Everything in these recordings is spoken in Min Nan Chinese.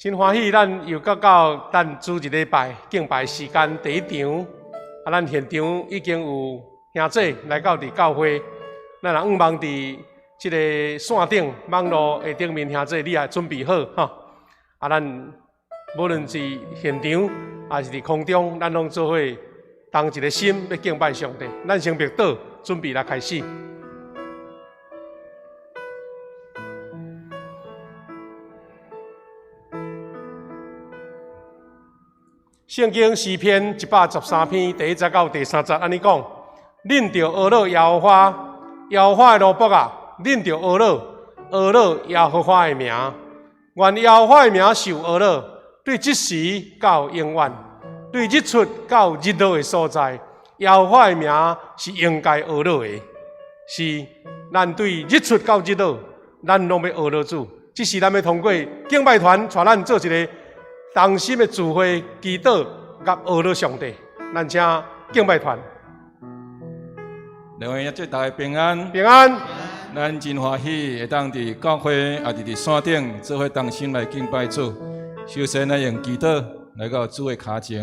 真歡喜，咱又閣到咱主日禮拜敬拜時間第一場。啊，咱現場已經有兄姊來到佇教會，咱若向望佇這个線頂網路的頂面兄姊，你也準備好吼。啊，咱無論是現場抑是佇空中，咱攏做伙同一个心欲敬拜上帝。咱先默禱，準備來開始。聖經詩篇113篇第一節到第三節按呢講：恁著呵咾耶和華，耶和華的奴僕啊，恁著呵咾，呵咾耶和華的名。願耶和華的名受呵咾，對這時到永遠，對日出到日落的所在，耶和華的名是應該呵咾的。是，咱對日出到日落，咱攏欲呵咾主。這時咱欲通過敬拜團帶咱做一个同心的聚會祈禱，佮呵咾上帝。咱請敬拜團。兩位兄姊大家平安。平安。咱真歡喜會當佇教會，抑是佇線頂做伙同心來敬拜主。首先，咱用祈禱來到主的跤前，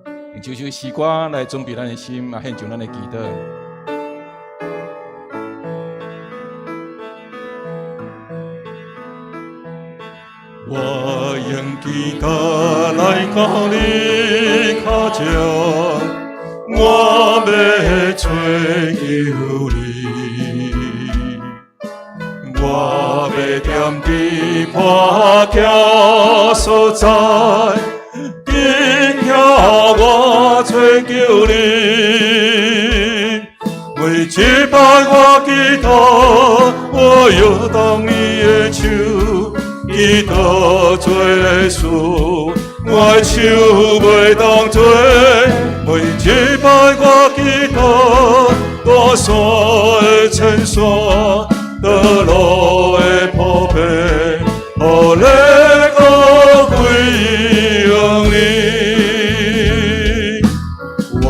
用這首詩歌來準備咱的心，也獻上咱的祈禱。我用祈禱來到你跤前，我欲追求你，我欲踮佇破徛所在，伫遐我追求你。每一擺我祈禱，我搖動你的手。祈禱做事，我的手袂當停。每一擺我祈禱，大山的千山，道路的鋪平，予你閣歸向你。我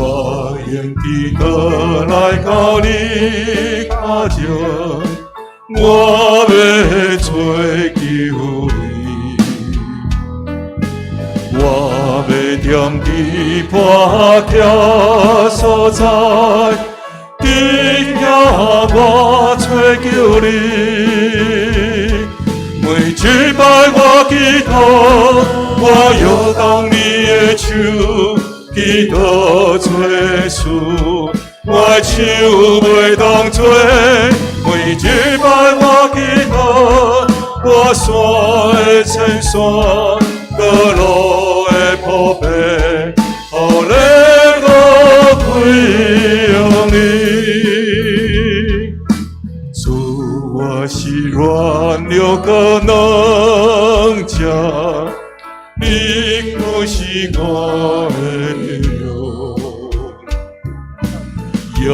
用祈禱來到你跤前，我欲追求你，我欲踮佇破徛所在，伫遐我追求你。每一擺我祈禱，我搖動你的手，祈禱做事，我的手袂當停。每一擺我祈禱，大山的千山，道路的鋪平，予你閣歸向你。主，我是軟弱閣軟弱，你閣是我的力量。用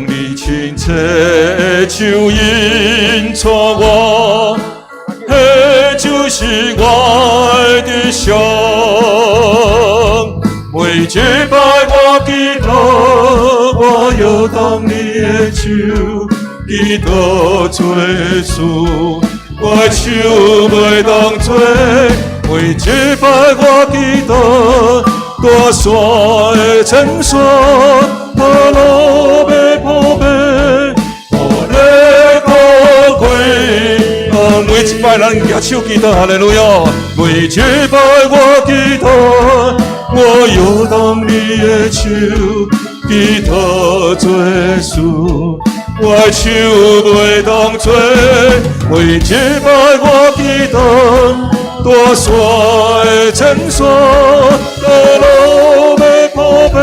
你親切的手引帶我，彼就是我的志向。每一擺我祈禱，我搖動你的手，祈禱做事，我的手袂當停。每一擺我祈禱，大山的千山，道路欲鋪平，予你閣歸。每一擺咱舉手祈禱，哈利路亞。每一擺我祈禱，我搖動你的手，祈禱做事，我的手袂當停。每一擺我祈禱，大山的千山，道路欲鋪平，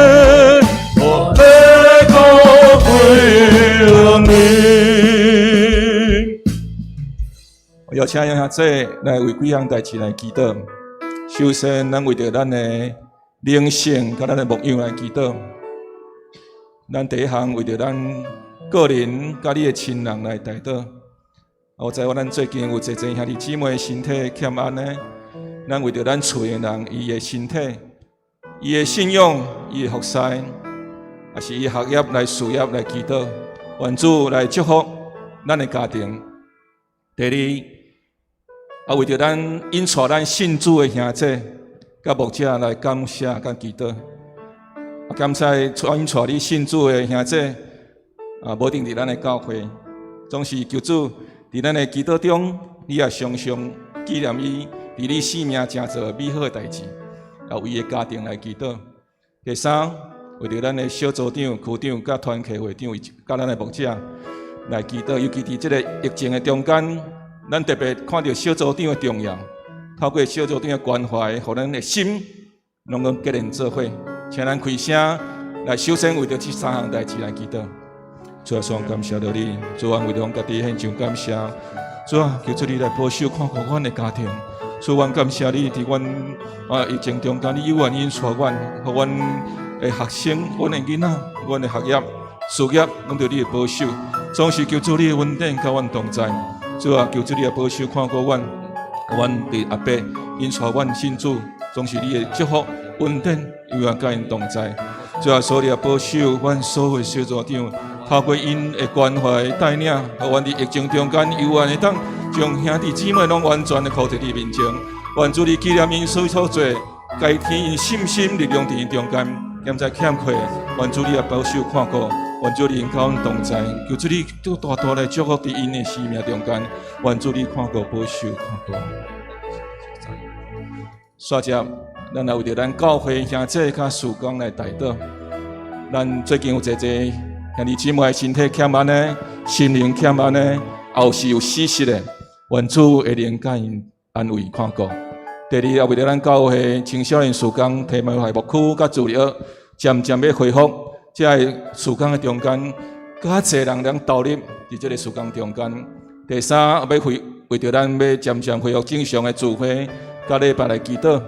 予你閣歸向你。我邀請兄姊來為幾項代誌來祈禱。首先，咱為著咱的靈性佮咱的牧養來祈禱。咱第一項為著咱個人佮你的親人來代禱。我知影咱最近有濟濟兄弟姊妹身體欠安呢，咱為著咱厝的人，伊的身體、伊的信仰、伊的服侍，抑是伊的學業來事業來祈禱，願主來祝福咱的家庭。第二，啊，為著咱引帶咱信主的兄姐佮牧者來感謝佮祈禱。啊，感謝引帶你信主的兄姐，啊，無定佇咱的教會，總是求主佇咱的祈禱中，你也常常紀念伊，佇你生命成做美好的代誌，啊，為伊的家庭來祈禱。第三，為著咱的小組長、區長、佮團契會長，佮咱的牧者來祈禱，尤其佇這個疫情的中間，咱特別看著小組長的重要，透過小組長的關懷，予咱的心攏總結連做伙，請咱開聲來，首先為著這三項代誌來祈禱。主啊，雙感謝著你，主啊，為著阮家己獻上感謝。主啊，求主你來保守看顧阮的家庭。主，阮感謝你，佇阮啊疫情中間，你猶原引帶阮，予阮的學生、阮的囡仔、阮的學業、事業，攏著你的保守。總是求主你的恩典佮阮同在。主啊，求主你來保守看顧阮，阮的阿伯引帶阮信主，總是你的祝福恩典猶原佮𪜶同在。主啊，所以你來保守阮所有的小組長，透過𪜶的關懷帶領，予阮佇疫情中間猶原會當將兄弟姊妹攏完全的箍佇你面前。願主你紀念𪜶所做，加添𪜶信心力量佇𪜶中間，現在欠缺，願主你來保守看顧，願主你佮阮同在，求主你閣大大來祝福佇𪜶的生命中間，願主你看顧保守看顧。煞接，咱來為著咱教會兄姐佮事工來代禱。咱最近有濟濟兄弟姊妹身體欠安的，心靈欠安的，也有是有死失的，願主會靈佮𪜶安慰看顧。第二，也為著咱教會青少年事工提摩太牧區佮主日學漸漸欲恢復，這个事工的中間，較濟人通投入佇這个事工中間。第三，欲為著咱欲漸漸恢復正常的聚會，佮禮拜來祈禱。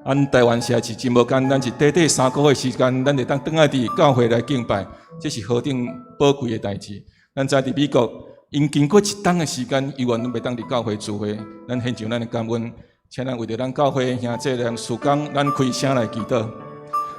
咱台灣實在是真無簡單，是短短3個月時間，咱會當轉來佇教會來敬拜，這是何等寶貴的代誌。咱知佇美國，𪜶經過一冬的時間，猶原攏袂當佇教會聚會。咱獻上咱的感恩，請咱為著咱教會兄弟人事工，咱開聲來祈禱。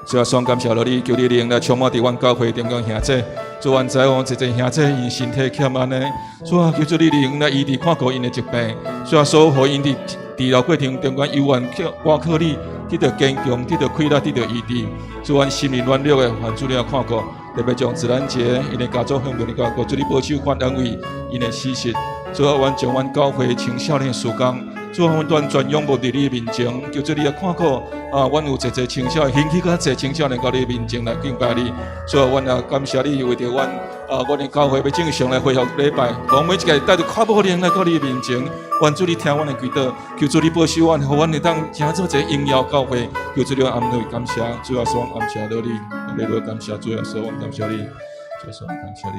主啊，雙感謝你，求你靈來充滿佇阮教會中間兄弟。主，阮知影濟濟兄弟𪜶身體欠安的。主啊，求主你靈來醫治看顧𪜶的疾病。主啊，所予𪜶佇治療過程中間，猶原倚靠你，得著堅強，得著氣力，得著醫治。主，阮心靈軟弱的，願主你來看顧，特別將自然節𪜶的家族向著你交託，主你保守看安慰𪜶的死實。主啊，阮將阮教會青少年事工，主啊，阮全仰望佇你面前，求主你來看顧啊！阮有濟濟青少年，興起較濟青少年到你面前來敬拜你。主啊，阮也感謝你，為著阮啊，阮的教會欲正常來恢復禮拜，予每一個帶著較無靈來到你面前。願主你聽阮的祈禱，求主你保守阮，予阮會當成做一個榮耀教會。求主你安慰感謝，主耶穌感謝你，你來感謝主耶穌，感謝你，主耶穌感謝你。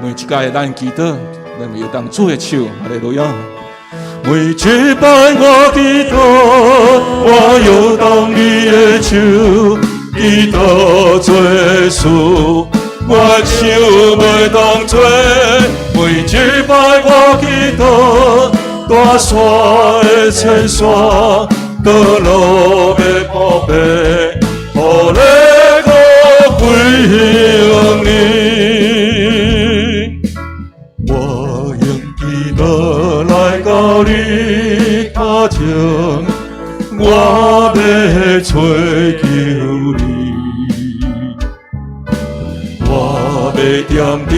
每一擺咱祈禱，咱會當主的手，哈利路亞。每一擺我祈禱，我搖動你的手，祈禱做事，我手袂當做。每一擺我祈禱，大山的千山，倒落欲破病，予你閣歸向你。我用祈禱來到你跤前，我欲揣求你，我欲踮佇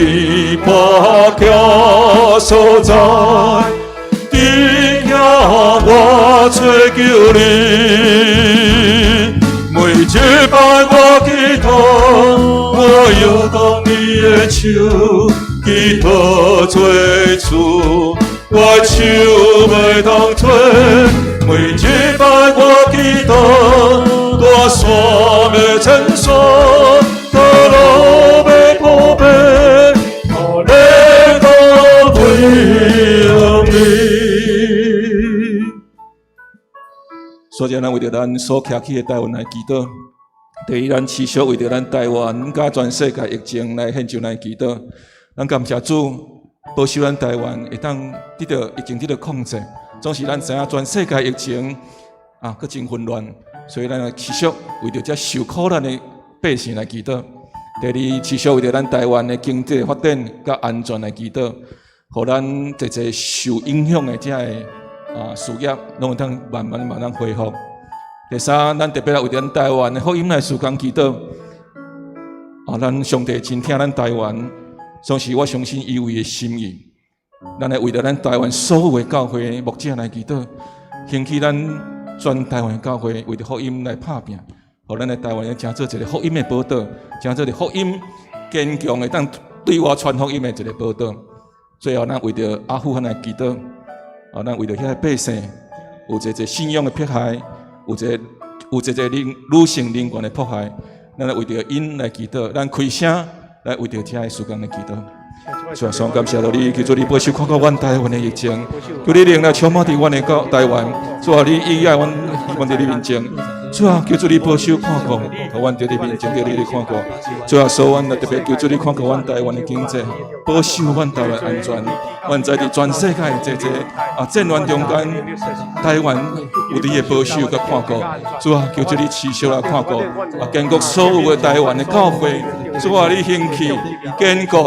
跋徛所在，佇遐我揣求你。每一擺我祈禱，我搖動你的手，祈禱做主，我手袂當做。每一擺我祈禱，大山欲千山，倒落欲破病，予你閣歸所以咱為著咱所徛起的台灣來祈禱。第一，咱持續為著咱台灣佮全世界疫情來獻上來祈禱。咱感謝主保守咱台灣會當得到疫情得到控制。總是咱知影全世界疫情啊，閣真混亂，所以咱來持續為著這受苦難的百姓來祈禱。第二，持續為著咱台灣的經濟發展佮安全來祈禱，予咱濟濟受影響的這个事業，攏會當慢慢慢慢恢復。第三，咱特別來為著咱台灣的福音來事工祈禱。啊，咱上帝真疼咱台灣，總是我相信伊有伊的心意。咱來為著咱台灣所有的教會牧者來祈禱，興起咱全台灣教會為著福音來拍拚，予咱的台灣成做一个福音的寶島，成做一个福音堅強會當對外傳福音的一个寶島。最後，咱為著阿富汗來祈禱，啊，咱為著遐个百姓有濟濟信仰的迫害，有濟濟女性人權的迫害，咱來為著𪜶來祈禱，咱開聲來為著遮个事工來祈禱。主啊，上感謝著你，求主你保守看顧阮台灣的疫情，求你靈來充滿佇阮的國台灣。主啊，你醫愛阮，阮佇你面前。主啊，求主你保守看顧，予阮佇你面前，佇你咧看顧。主啊，所以阮特別求主你看顧阮台灣的經濟，保守阮台灣安全。阮知佇全世界濟濟戰亂中間，台灣有你的保守佮看顧。主啊，求主你持續來看顧，堅固所有的台灣的教會。主啊，你興起堅固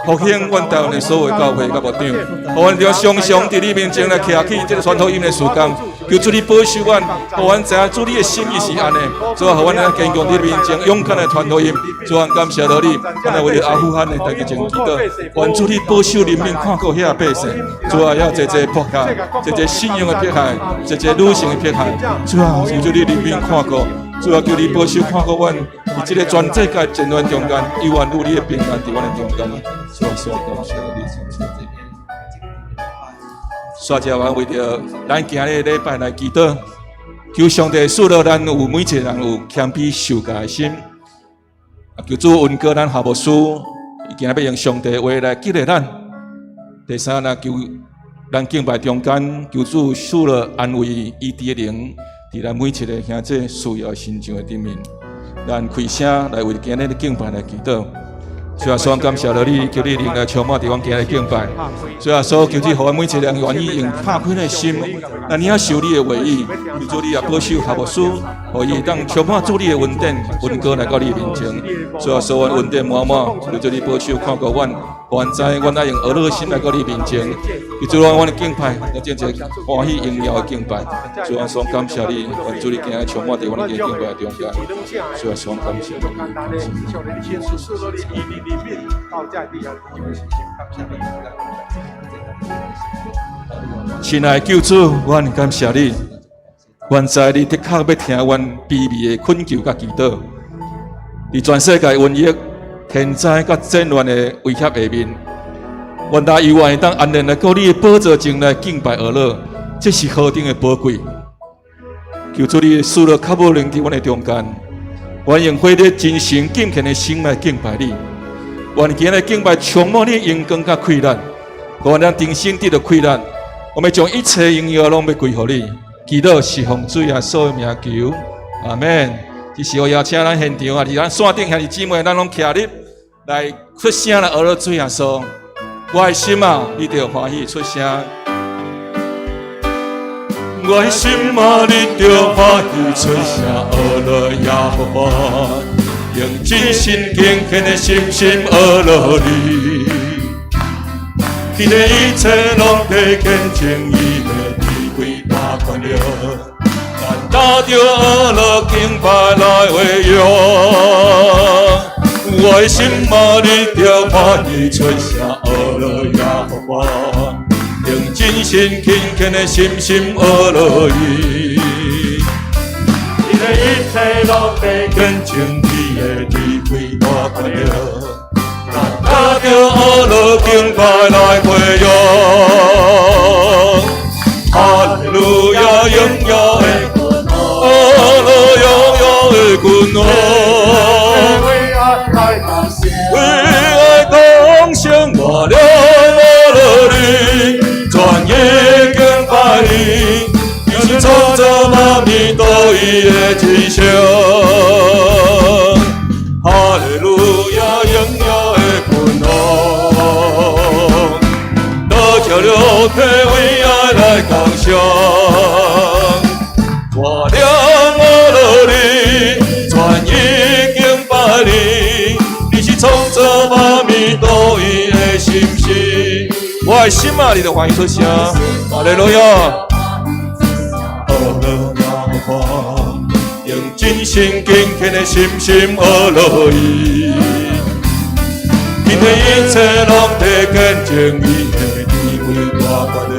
復興阮台灣的所有的教會佮牧長，予阮著常常佇你面前來徛起這个傳福音的事工。求主你保守阮，予阮知影主你的心意是按呢。主啊，予阮來堅強佇你面前，勇敢來傳福音。主啊，感謝著你，阮來為著阿富汗的代誌祈禱，願主你保守人民看顧遐百姓。主啊，遐濟濟迫害，濟濟信仰的迫害，濟濟女性的迫害。主啊，求主你憐憫看顧。主啊，求你保守看顧阮，佇這个全世界戰亂中間，猶原有你的平安佇阮的中間。主啊，所感謝你，謝。煞者，阮為著咱今日禮拜來祈禱，求上帝賜予咱有每一個人有謙卑受教的心。求主恩膏咱夏牧師，伊今日欲用上帝的話來激勵咱。第三，若求咱敬拜中間，求主賜予安慰醫治的靈，佇咱每一个兄弟需要身上的頂面。咱開聲來為今日的敬拜來祈禱。主啊，所感謝著你，求你靈來充滿佇阮今日敬拜。主啊，所求你予阮每一個人願意用拍開的心，來領受你的話語。求主你也保守夏牧師，予伊會當充滿主你的恩典、恩膏來到你面前。主啊，所阮恩典滿滿，求主你保守看顧阮，阮知阮愛用呵咾心來到你面前。求主阮的敬拜，來變成歡喜榮耀的敬拜。主啊，所感謝你，願主你今日充滿佇阮的敬拜中間。主啊，所感謝你。裡面到這地啊，感謝你。親愛救主，阮感謝你，阮知你的確欲聽阮卑微的懇求佮祈禱。佇全世界瘟疫、天災佮戰亂的威脅下面，阮猶原會當安然來到你的寶座前來敬拜呵咾，這是何等的寶貴！求主你賜予較無靈佇阮的中間，阮用火熱真誠敬虔的心來敬拜你。願今日敬拜充滿你榮光佮氣力，予咱重新得著氣力。我們將一切榮耀攏欲歸予你。祈禱是奉主耶穌的名求，阿門。這時候邀請咱現場啊，佇咱線頂兄弟姊妹，咱攏徛立來出聲來呵咾主耶穌。我的心啊，你著歡喜出聲。我的心啊，你著歡喜出聲，呵咾耶和華，用真心敬虔的心心呵咾你。伊的一切攏得見證伊的智慧大權力，咱擔著呵咾敬拜來榮耀。我的心啊，你著歡喜出聲，呵咾耶和華，用真心敬虔的心心呵咾伊。伊的一切攏得見證伊的智慧大權力，咱擔著呵咾敬拜來榮耀。哈利路亞，榮耀的呵咾榮耀的君王，為愛同聲我了呵咾你，專一敬拜你，你是創造萬物的伊的真神。哈利路亞，榮耀的君王，道成肉體為愛來降生。我念阿樂你，全意敬拜你，你是創造萬物獨一的心事。我的心啊，你著歡喜出聲，哈利路亞。阿樂耶和華，用真心敬虔的心心阿樂伊，天地一切攏提見證伊的地位大權能，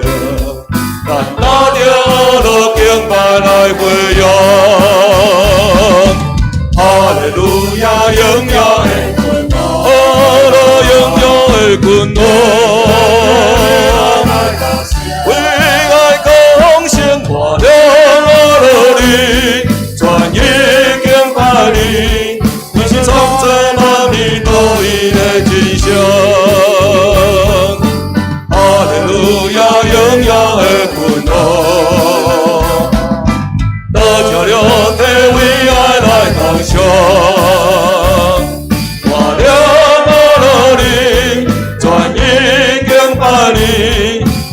咱拿著阿樂敬拜來回應。哈利路亞，榮耀的君王，阿樂榮耀的君王，為愛降生，我念阿樂你，全意敬拜你，你是創造萬物獨一的真神。哈利路亞，榮耀的君王，道成肉體為愛來降生。我念阿樂你，全意敬拜你，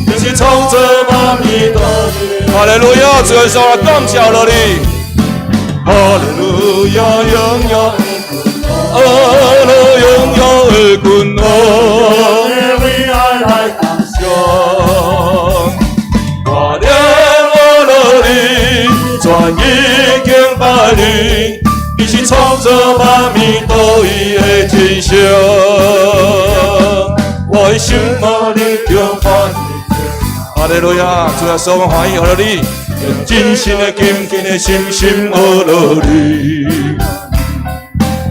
你是創造萬物獨一。哈利路亞，主耶穌啊，感謝了你。哈利路亞，榮耀的君王，阿樂榮耀的君王，為愛來降生。我念阿樂你，全意敬拜你，你是創造萬物獨一的真神。我的心啊，你著歡喜。哈利路亞，主耶穌，我歡喜阿樂你，用真心的敬虔的心心阿樂你，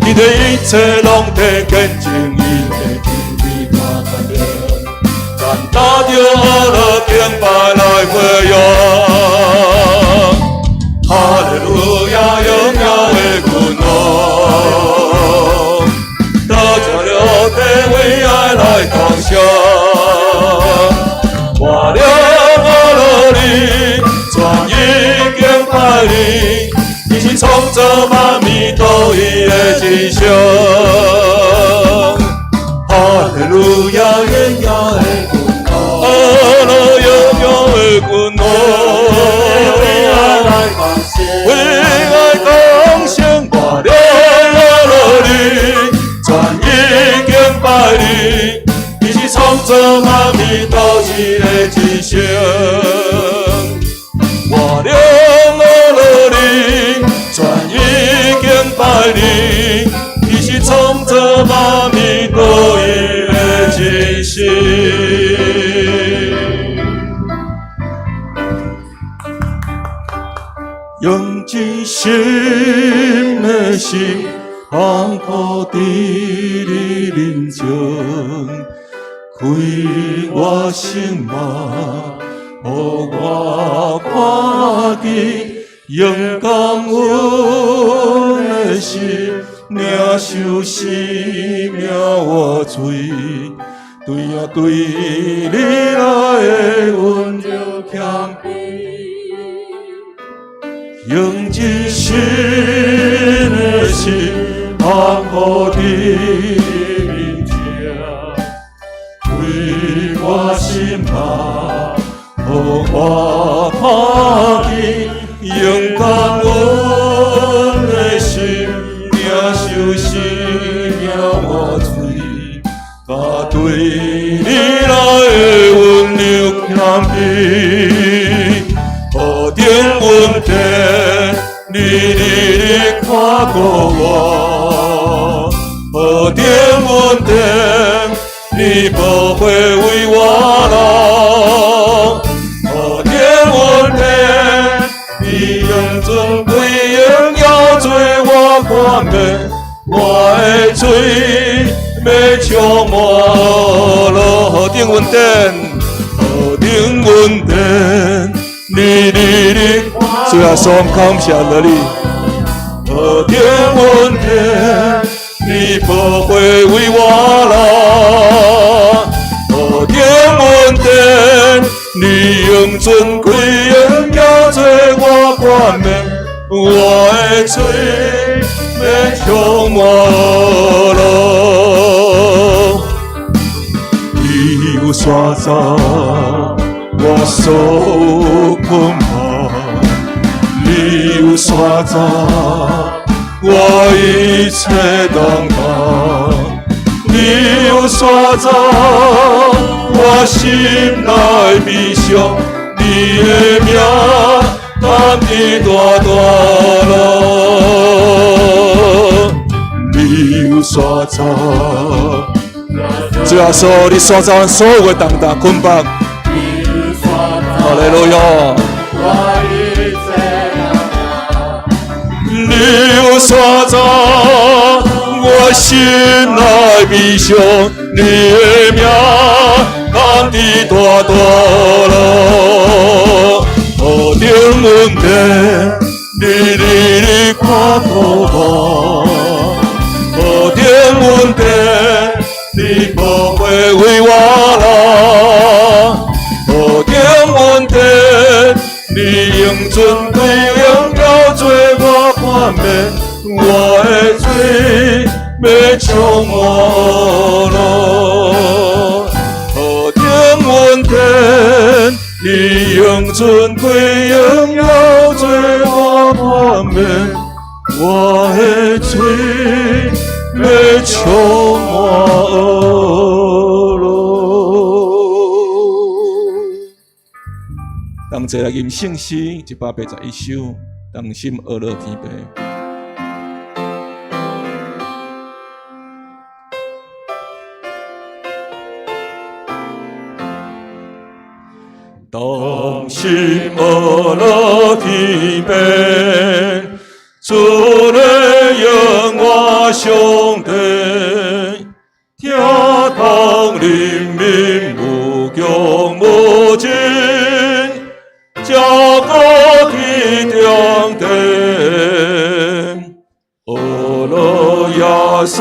天地一切攏提見證伊的地位大權能，咱拿著阿樂敬拜來回應。哈利路亞，榮耀的君王，道成肉體為愛來降生。我念阿樂你，全意敬拜你，你是創造萬物獨一的真神。哈利路亞，榮耀的君王，阿樂榮耀的君王，為愛降生，我念阿樂你，全意敬拜你，你是創造萬物獨一的真神。我念阿樂你，全意敬拜你，你是創造萬物獨一的真神。用真心的心，放苦佇你面前，開我心目，予我看見，用感恩的心，領受生命活水，對啊對你來的溫柔謙卑。用真心的心，放苦佇你面前，開我心目，予我看見，用感恩的心，領受生命活水，佮對你來的溫柔謙卑。何等恩典，你日日看顧我；何等恩典，你寶血為我流。何等恩典，你用尊貴榮耀做我冠冕，我的嘴欲充滿了。何等恩典，何等恩典，你日日主耶穌，感謝了你。何等恩典，你寶血為我流。何等恩典，你用尊貴榮耀做我冠冕，我我的喙欲充滿樂。你有刷走我所有捆綁，你有刷走我一切重擔，你有刷走我心內悲傷，你的名擔伫大大樂。你有刷走，主耶穌，你刷走阮所有的重擔捆綁。哈利路亞！你有刷走我心內悲傷，你的名擔伫大大樂。何等恩典，你日日看顧我，何等恩典，你寶血為我流。何等恩典，你用尊貴榮耀做我冠冕，我的喙欲充滿樂。何等恩典，你用尊貴榮耀做我冠冕，我的喙欲充滿樂。同齊來吟聖詩181首，同心學樂天父。同心學樂天父，主的耶和華上帝，疼痛人民無窮無盡，照顧天中地，學樂耶穌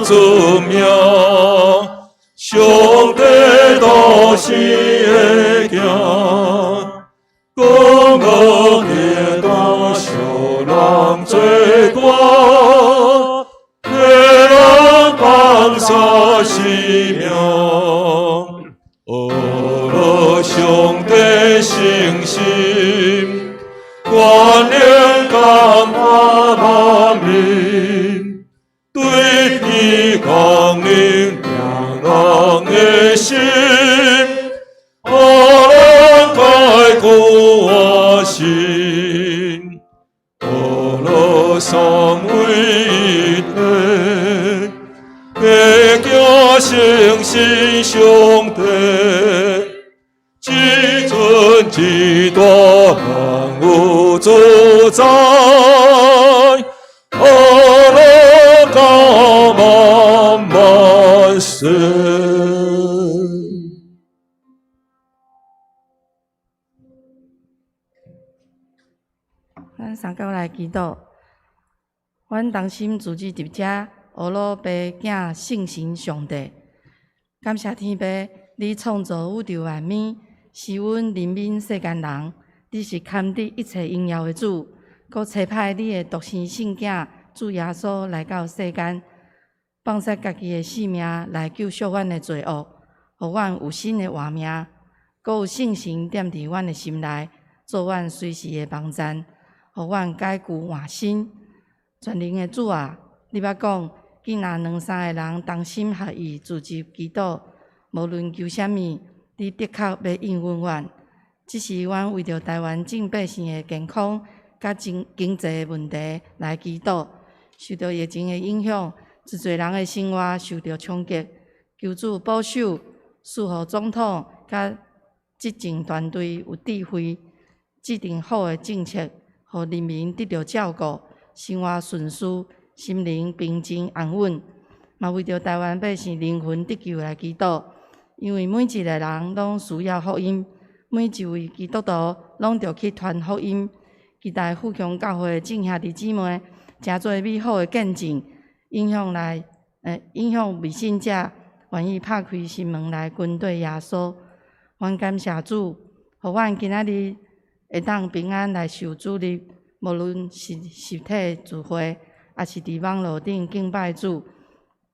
主名，上帝大聖的行，講無簡單，小人做大，替人放下生命，學樂上帝誠心，願能感化萬民，對天降臨良人的心，予人改過換新，學樂三位一體，白行誠實上帝，至尊至大萬有主宰，學樂到萬萬世。咱三九來祈禱，阮同心聚集佇遮，學樂父囝聖神上帝，感謝天父，你創造宇宙萬物，是阮憐憫世間人，你是堪得一切榮耀的主，閣差派你的獨生聖子主耶穌來到世間，放捨家己的性命來救贖阮的罪惡，予阮有新的活命，閣有聖神踮佇阮的心內，做阮隨時的幫贊，予阮改舊換新。全能的主啊，你捌講，既若兩三个人同心合意聚集祈禱，無論求啥物，你的確欲應允阮。這時阮為著台灣眾百姓的健康佮經濟的問題來祈禱。受著疫情的影響，真濟人的生活受著衝擊。求主保守，賜予總統佮執政團隊有智慧，制定好的政策，予人民得著照顧，生活順遂，心靈平靜安穩。嘛為著台灣百姓靈魂得救來祈禱，因為每一個人攏需要福音，每一位基督徒攏著去傳福音。期待富強教會的眾兄弟姊妹，誠做美好的見證，影響未信者，願意拍開心門來跟隨耶穌。阮感謝主，予阮今仔日會當平安來受主日，無論是實體聚會，抑是佇網路頂敬拜主，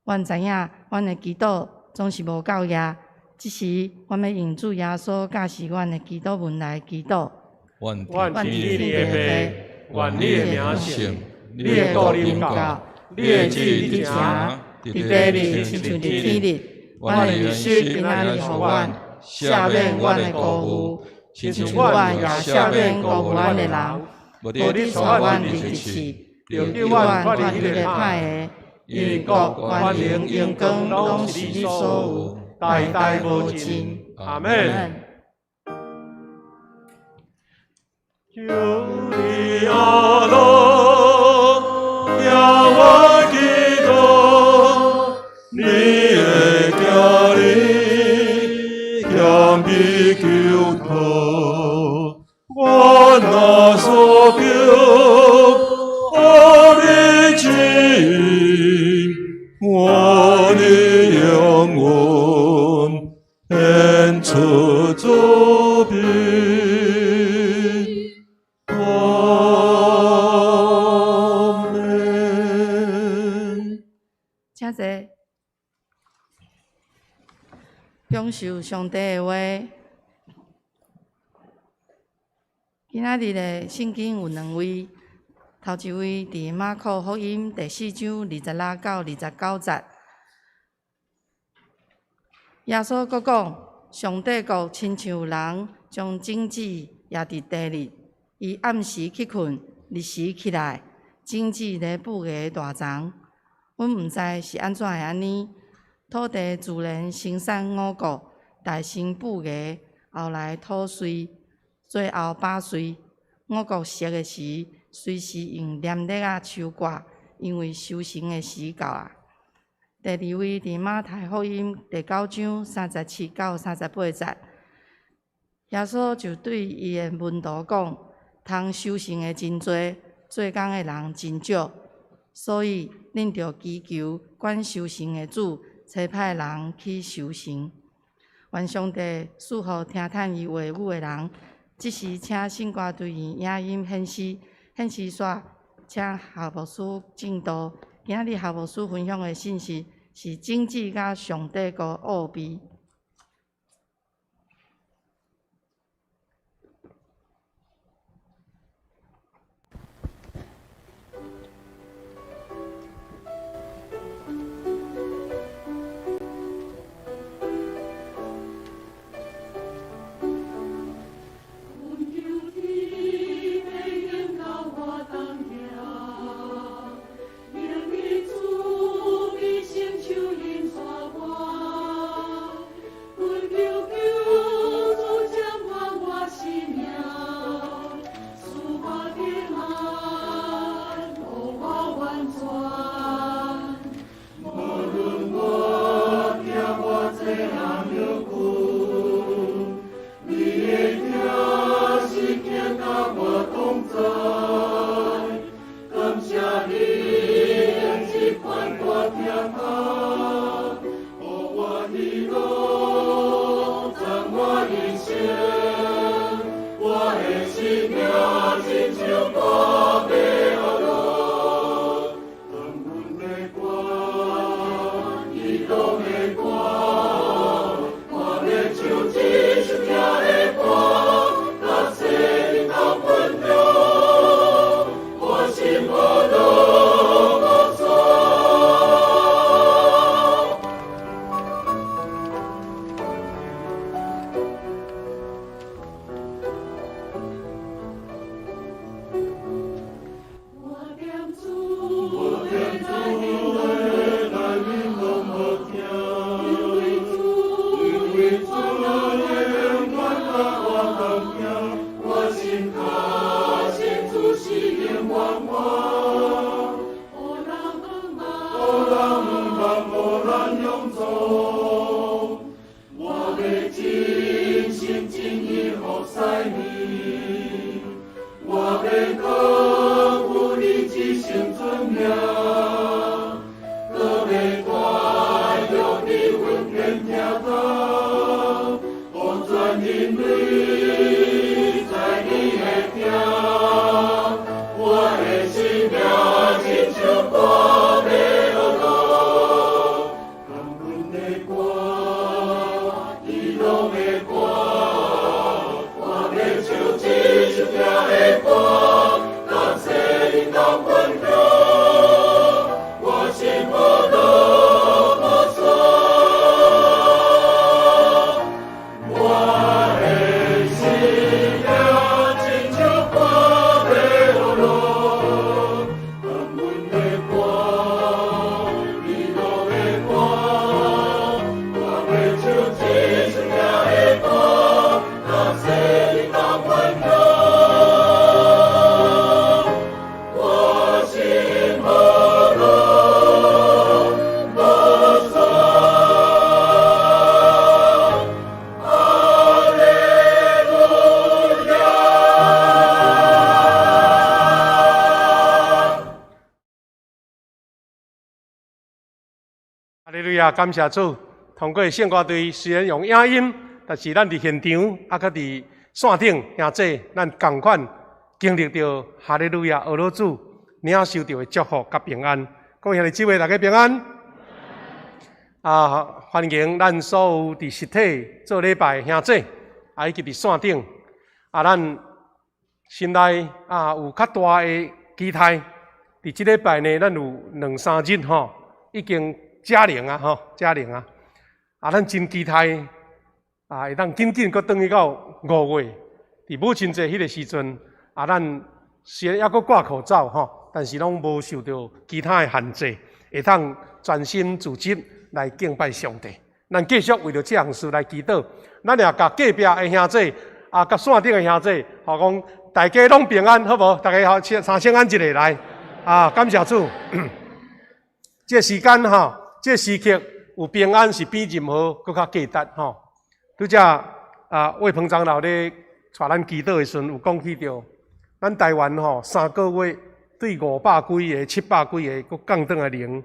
阮知影，阮的祈禱總是無夠額。這時，阮欲用主耶穌教示阮的祈禱文來祈禱。願願天天的父，願你的名聖，你的國臨到，你的旨意行，佇地裡親像佇天裡。阮的糧食今仔日予阮，赦免阮的辜負，親像阮也赦免辜負阮的人。無你帶阮入入試，救阮脫離彼个歹的。因為國、權能、榮光，攏是你所有，代代無盡。阿們。求你阿樂，聽我祈禱，你的囝兒謙卑求討，我若所求，予你指引，我的靈魂顯出慈悲。阿們。請坐。享受上帝的話。今仔日的聖經有兩位，頭一位佇馬可福音第四章26到29節。耶穌閣講：上帝國親像有人將種子掖佇地裡，伊暗時去睏，日時起來，種子咧孵芽大長。阮毋知是按怎會按呢？土地自然生產五穀，大先孵芽，後來吐穗，最後打穗。五穀熟的時，隨時用黏勒仔收割，因為收成的時到啊。第二位佇馬太福音第九章37到38節，耶穌就對伊的門徒講：通收成的真濟，做工的人真少，所以恁著祈求管收成的主，差派人去收成。願上帝賜予聽趁伊話語的人。這時，請聖歌隊員影音顯示，顯示煞，請夏牧師證道。今仔日夏牧師分享的信息是種子佮上帝國奧秘。阮求天父永佮我同行，用伊慈悲聖手引帶我。阮求救主掌管我生命，賜我平安，予我完全。無論我行偌濟暗幽谷，你的疼時刻佮我同在。感謝你用這款大疼痛，予我喜樂，讚我一生。我的生命親像寶貝阿樂，當阮的歌，喜樂的歌，我欲唱這首疼的歌，甲世人同分享。我心無樂無煞。路亞，感謝主。通過聖歌隊雖然用影音，但是咱佇現場，啊，閣佇線頂兄姊，咱仝款經歷著哈利路亞，呵咾主領受著的祝福佮平安。各位兄弟姊妹，大家平安。啊，歡迎咱所有佇實體做禮拜的兄姊，啊，以及佇線頂，啊，咱心內啊有較大的期待。佇這禮拜呢，咱有兩三日吼，已經加零啊，吼，加零啊！啊，咱真期待啊，會當緊緊閣轉去到5月，佇母親節彼个時陣，啊，咱雖然猶閣掛口罩吼，但是攏無受著其他的限制，會當專心組織來敬拜上帝。咱繼續為著這項事來祈禱。咱也共隔壁的兄姊啊，佮線頂的兄姊，吼講大家攏平安，好無？大家好，三聲按一下來。啊，感謝主。這個時間吼，這個時刻有平安是比任何閣較價值吼。拄才啊，魏鵬長老咧帶咱祈禱的時陣，有講起著，咱台灣吼3個月對500幾个、700幾个，閣降轉來零。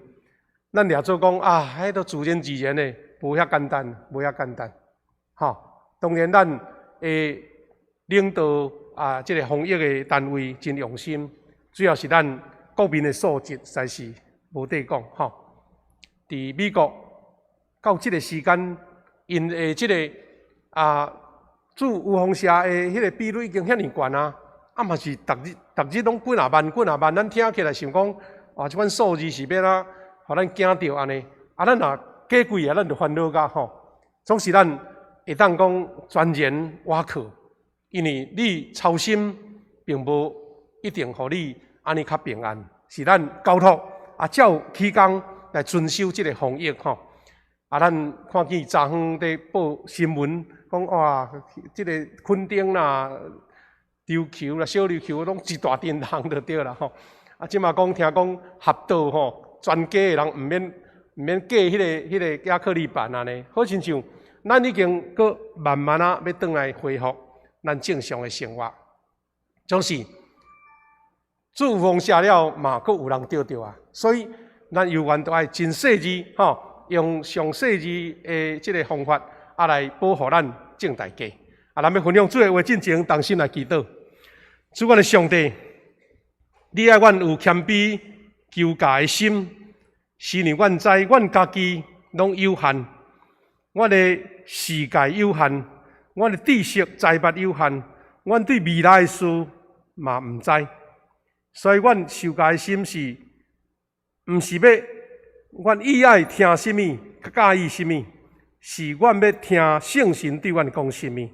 咱掠做講啊，彼都自然自然的，無遐簡單，無遐簡單。吼，當然咱的領導啊，這个防疫的單位真用心，主要是咱國民的素質實在是無得講吼。佇美國到這个時間，𪜶的這个啊，注有放射的彼个比率已經遐爾懸啊，啊嘛是逐日逐日攏幾若萬幾若萬，咱聽起來想講，哇，這款數字是欲按怎，予咱驚著按呢？啊，咱若過幾啊，咱就煩惱甲吼。總是咱會當講全然倚靠，因為你操心並無一定予你按呢較平安，是咱交託啊，照起工來遵守這个防疫吼。啊，咱看見昨昏佇報新聞，講哇，這个墾丁啦、琉球啦、小琉球攏一大陣人就對啦吼。啊，這馬講聽講合島吼，全家的人毋免過彼个亞克力板按呢，好親像咱已經閣慢慢仔欲轉來恢復咱正常的生活，總是注放射了嘛，閣有人著著啊，所以咱猶原都愛真細緻吼，用上細緻的這个方法啊來保護咱眾大家。啊，咱欲分享主的話進前，同心來祈禱。主，阮的上帝，你愛阮有謙卑求教的心，是因為阮知阮家己攏有限，阮的視界有限，阮的知識財物有限，阮對未來的事嘛毋知，所以阮受教的心是，毋是欲阮意愛聽啥物，較佮意啥物，是阮欲聽聖神對阮講啥物。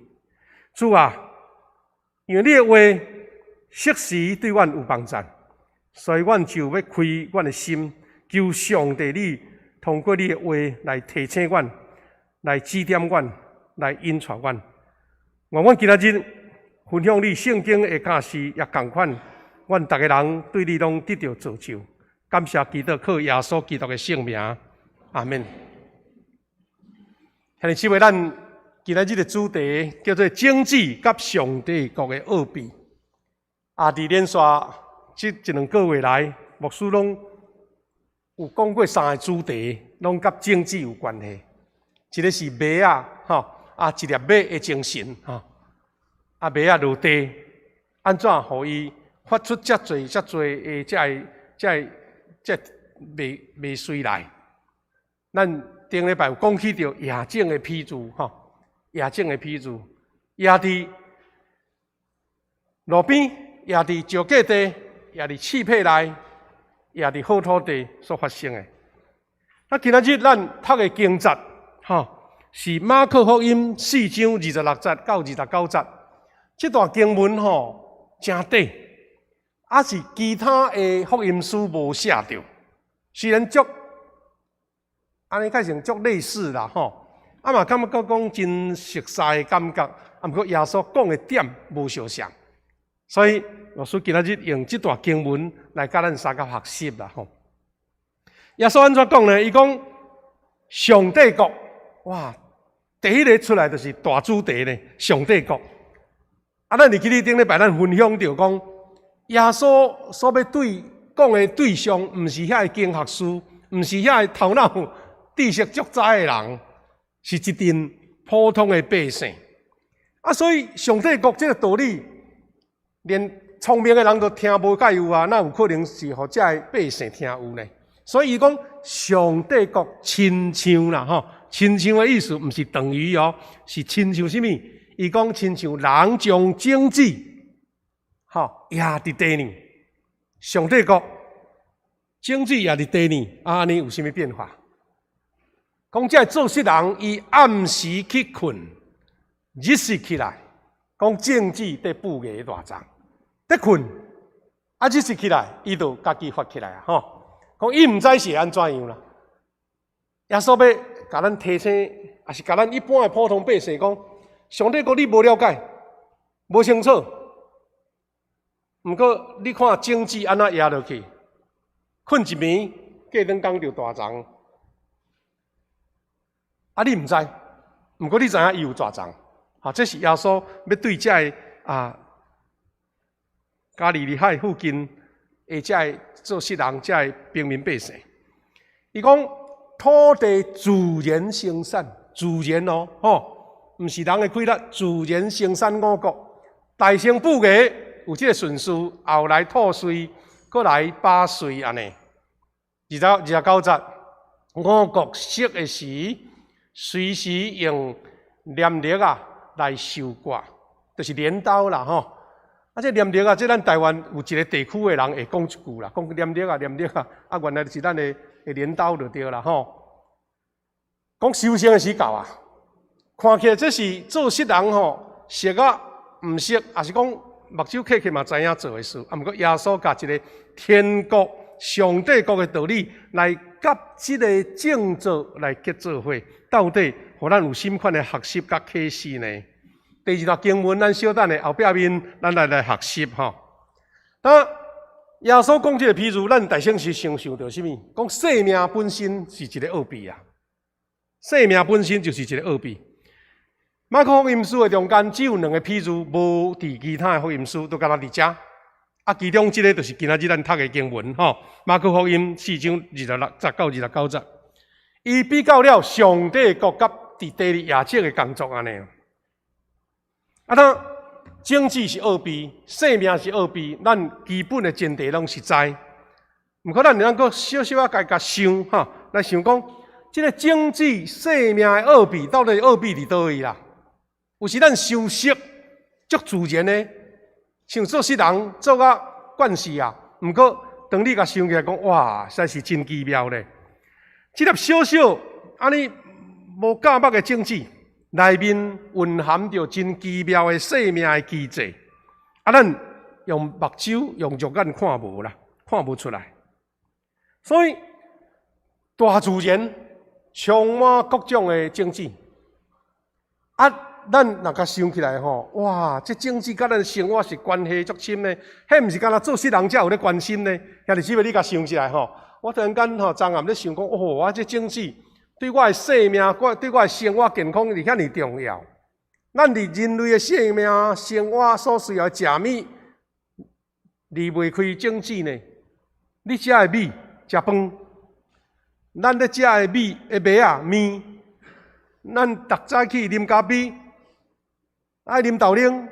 主啊，因為你的話適時對阮有幫助，所以阮就欲開阮的心，求上帝你通過你的話來提醒阮，來指點阮，來引帶阮。願阮今仔日分享你聖經的教示也仝款，阮逐个人對你攏得著造就。感謝基督，靠耶穌基督的聖名，阿們。兄弟姊妹，咱今仔日的主題叫做種子佮上帝國的奧秘。啊，佇連續這一兩個月來，牧師攏有講過三個主題，攏佮種子有關係。一個是麥仔，吼，啊，一粒麥的精神，吼，啊，麥仔落地，按怎予伊發出遮濟遮濟的這个、這个、這麥麥穗來？咱頂禮拜有講起著夜種的比喻，吼，夜種的比喻，夜佇路邊，夜佇石硭地，夜佇刺皮內，夜佇好土地所發生的。啊，今仔日咱讀的經節，吼，是馬可福音4章26節到29節。這段經文吼誠短，啊是其他的福音書無寫著，雖然足按呢較成足類似啦，吼，啊嘛感覺講真熟似的感覺，啊毋過耶穌講的點無相像，所以牧師今仔日用這段經文來佮咱相共學習啦，吼。耶穌按怎講呢？伊講上帝國，哇，第一个出來就是大主題呢，上帝國。啊，咱會記得頂禮拜咱分享著講，耶穌所欲對講的對象，毋是遐个經學師，毋是遐个頭腦知識足知的人，是一陣普通的百姓。啊，所以上帝國這個道理，連聰明的人都聽無蓋有啊，哪有可能是予這个百姓聽有呢？所以伊講上帝國親像啦，吼，親像的意思毋是等於哦，是親像啥物？伊講親像人將種子，吼，掖佇地裡。上帝國種子掖佇地裡，啊，按呢有啥物變化？講這个做穡人，伊暗時去睏，日時起來，講種子佇布藝偌重，佇睏，啊，日時起來，伊就家己發起來啊，吼。講伊毋知是按怎樣啦。耶穌欲共咱提醒，抑是共咱一般的普通百姓講，上帝國你無了解，無清楚。毋過你看種子按怎掖落去，睏一暝，過兩工就大叢。啊，你毋知，毋過你知影伊有大叢。哈，這是耶穌欲對這个啊加利利海附近的這个做穡人、這个平民百姓。伊講土地自然生產，自然哦，吼，毋是人的氣力，自然生產五穀。大先布藝有這个順序，後來吐穗，閣來拔穗按呢。29節，五穀熟的時，隨時用鐮犁啊來收割，就是鐮刀啦吼。啊，這鐮犁啊，這咱台灣有一个地區的人會講一句啦，講鐮犁啊，鐮犁啊，啊，原來就是咱的鐮刀就對啦吼。講收成的時到啊，看起來這是做穡人吼，熟啊毋熟，抑是講目睭瞌瞌嘛知影做的事。啊，毋過耶穌共一个天國、上帝國的道理來佮這个種作來結做伙，到底予咱有啥款的學習佮啟示呢？第二段經文，咱小等下後壁面，咱來來學習吼。當耶穌講這个譬喻，咱大先是先想著啥物？講生命本身是一个奧秘啊！生命本身就是一个奧秘。馬可福音書的中間只有兩个譬喻，無佇其他的福音書，都敢若佇遮。啊，其中這个就是今仔日咱讀的經文吼。馬可福音4章26節到29節，伊比較了上帝國佮佇地裡掖種的工作按呢。啊，那種子是奧秘，生命是奧秘，咱基本的前提攏是知。毋過咱會當閣小小仔共想吼，來想講，這个種子生命的奧秘到底奧秘佇佗位啦？有時咱傷熟，足自然的，像做穡人做甲慣勢啊。毋過當你共想起來講，哇，實在是真奇妙咧！這粒小小按呢無價目的種子，內面蘊含著真奇妙的生命的機制。啊，咱用目睭用肉眼看無啦，看無出來。所以大自然充滿各種的種子。啊，咱若共想起來吼，哇，這種子佮咱生活是關係足深的，彼毋是干焦做穡人才有咧關心呢。兄弟姊妹，你共想起來吼，我突然間吼，昨暗咧想講，哦，我這種子對我的生命，我對我的生活健康是遐爾重要。咱佇人類的生命生活所需要食物，離袂開種子呢。你食的米，食飯，咱咧食的米的麥仔麵，咱逐早起啉咖啡，愛啉豆奶，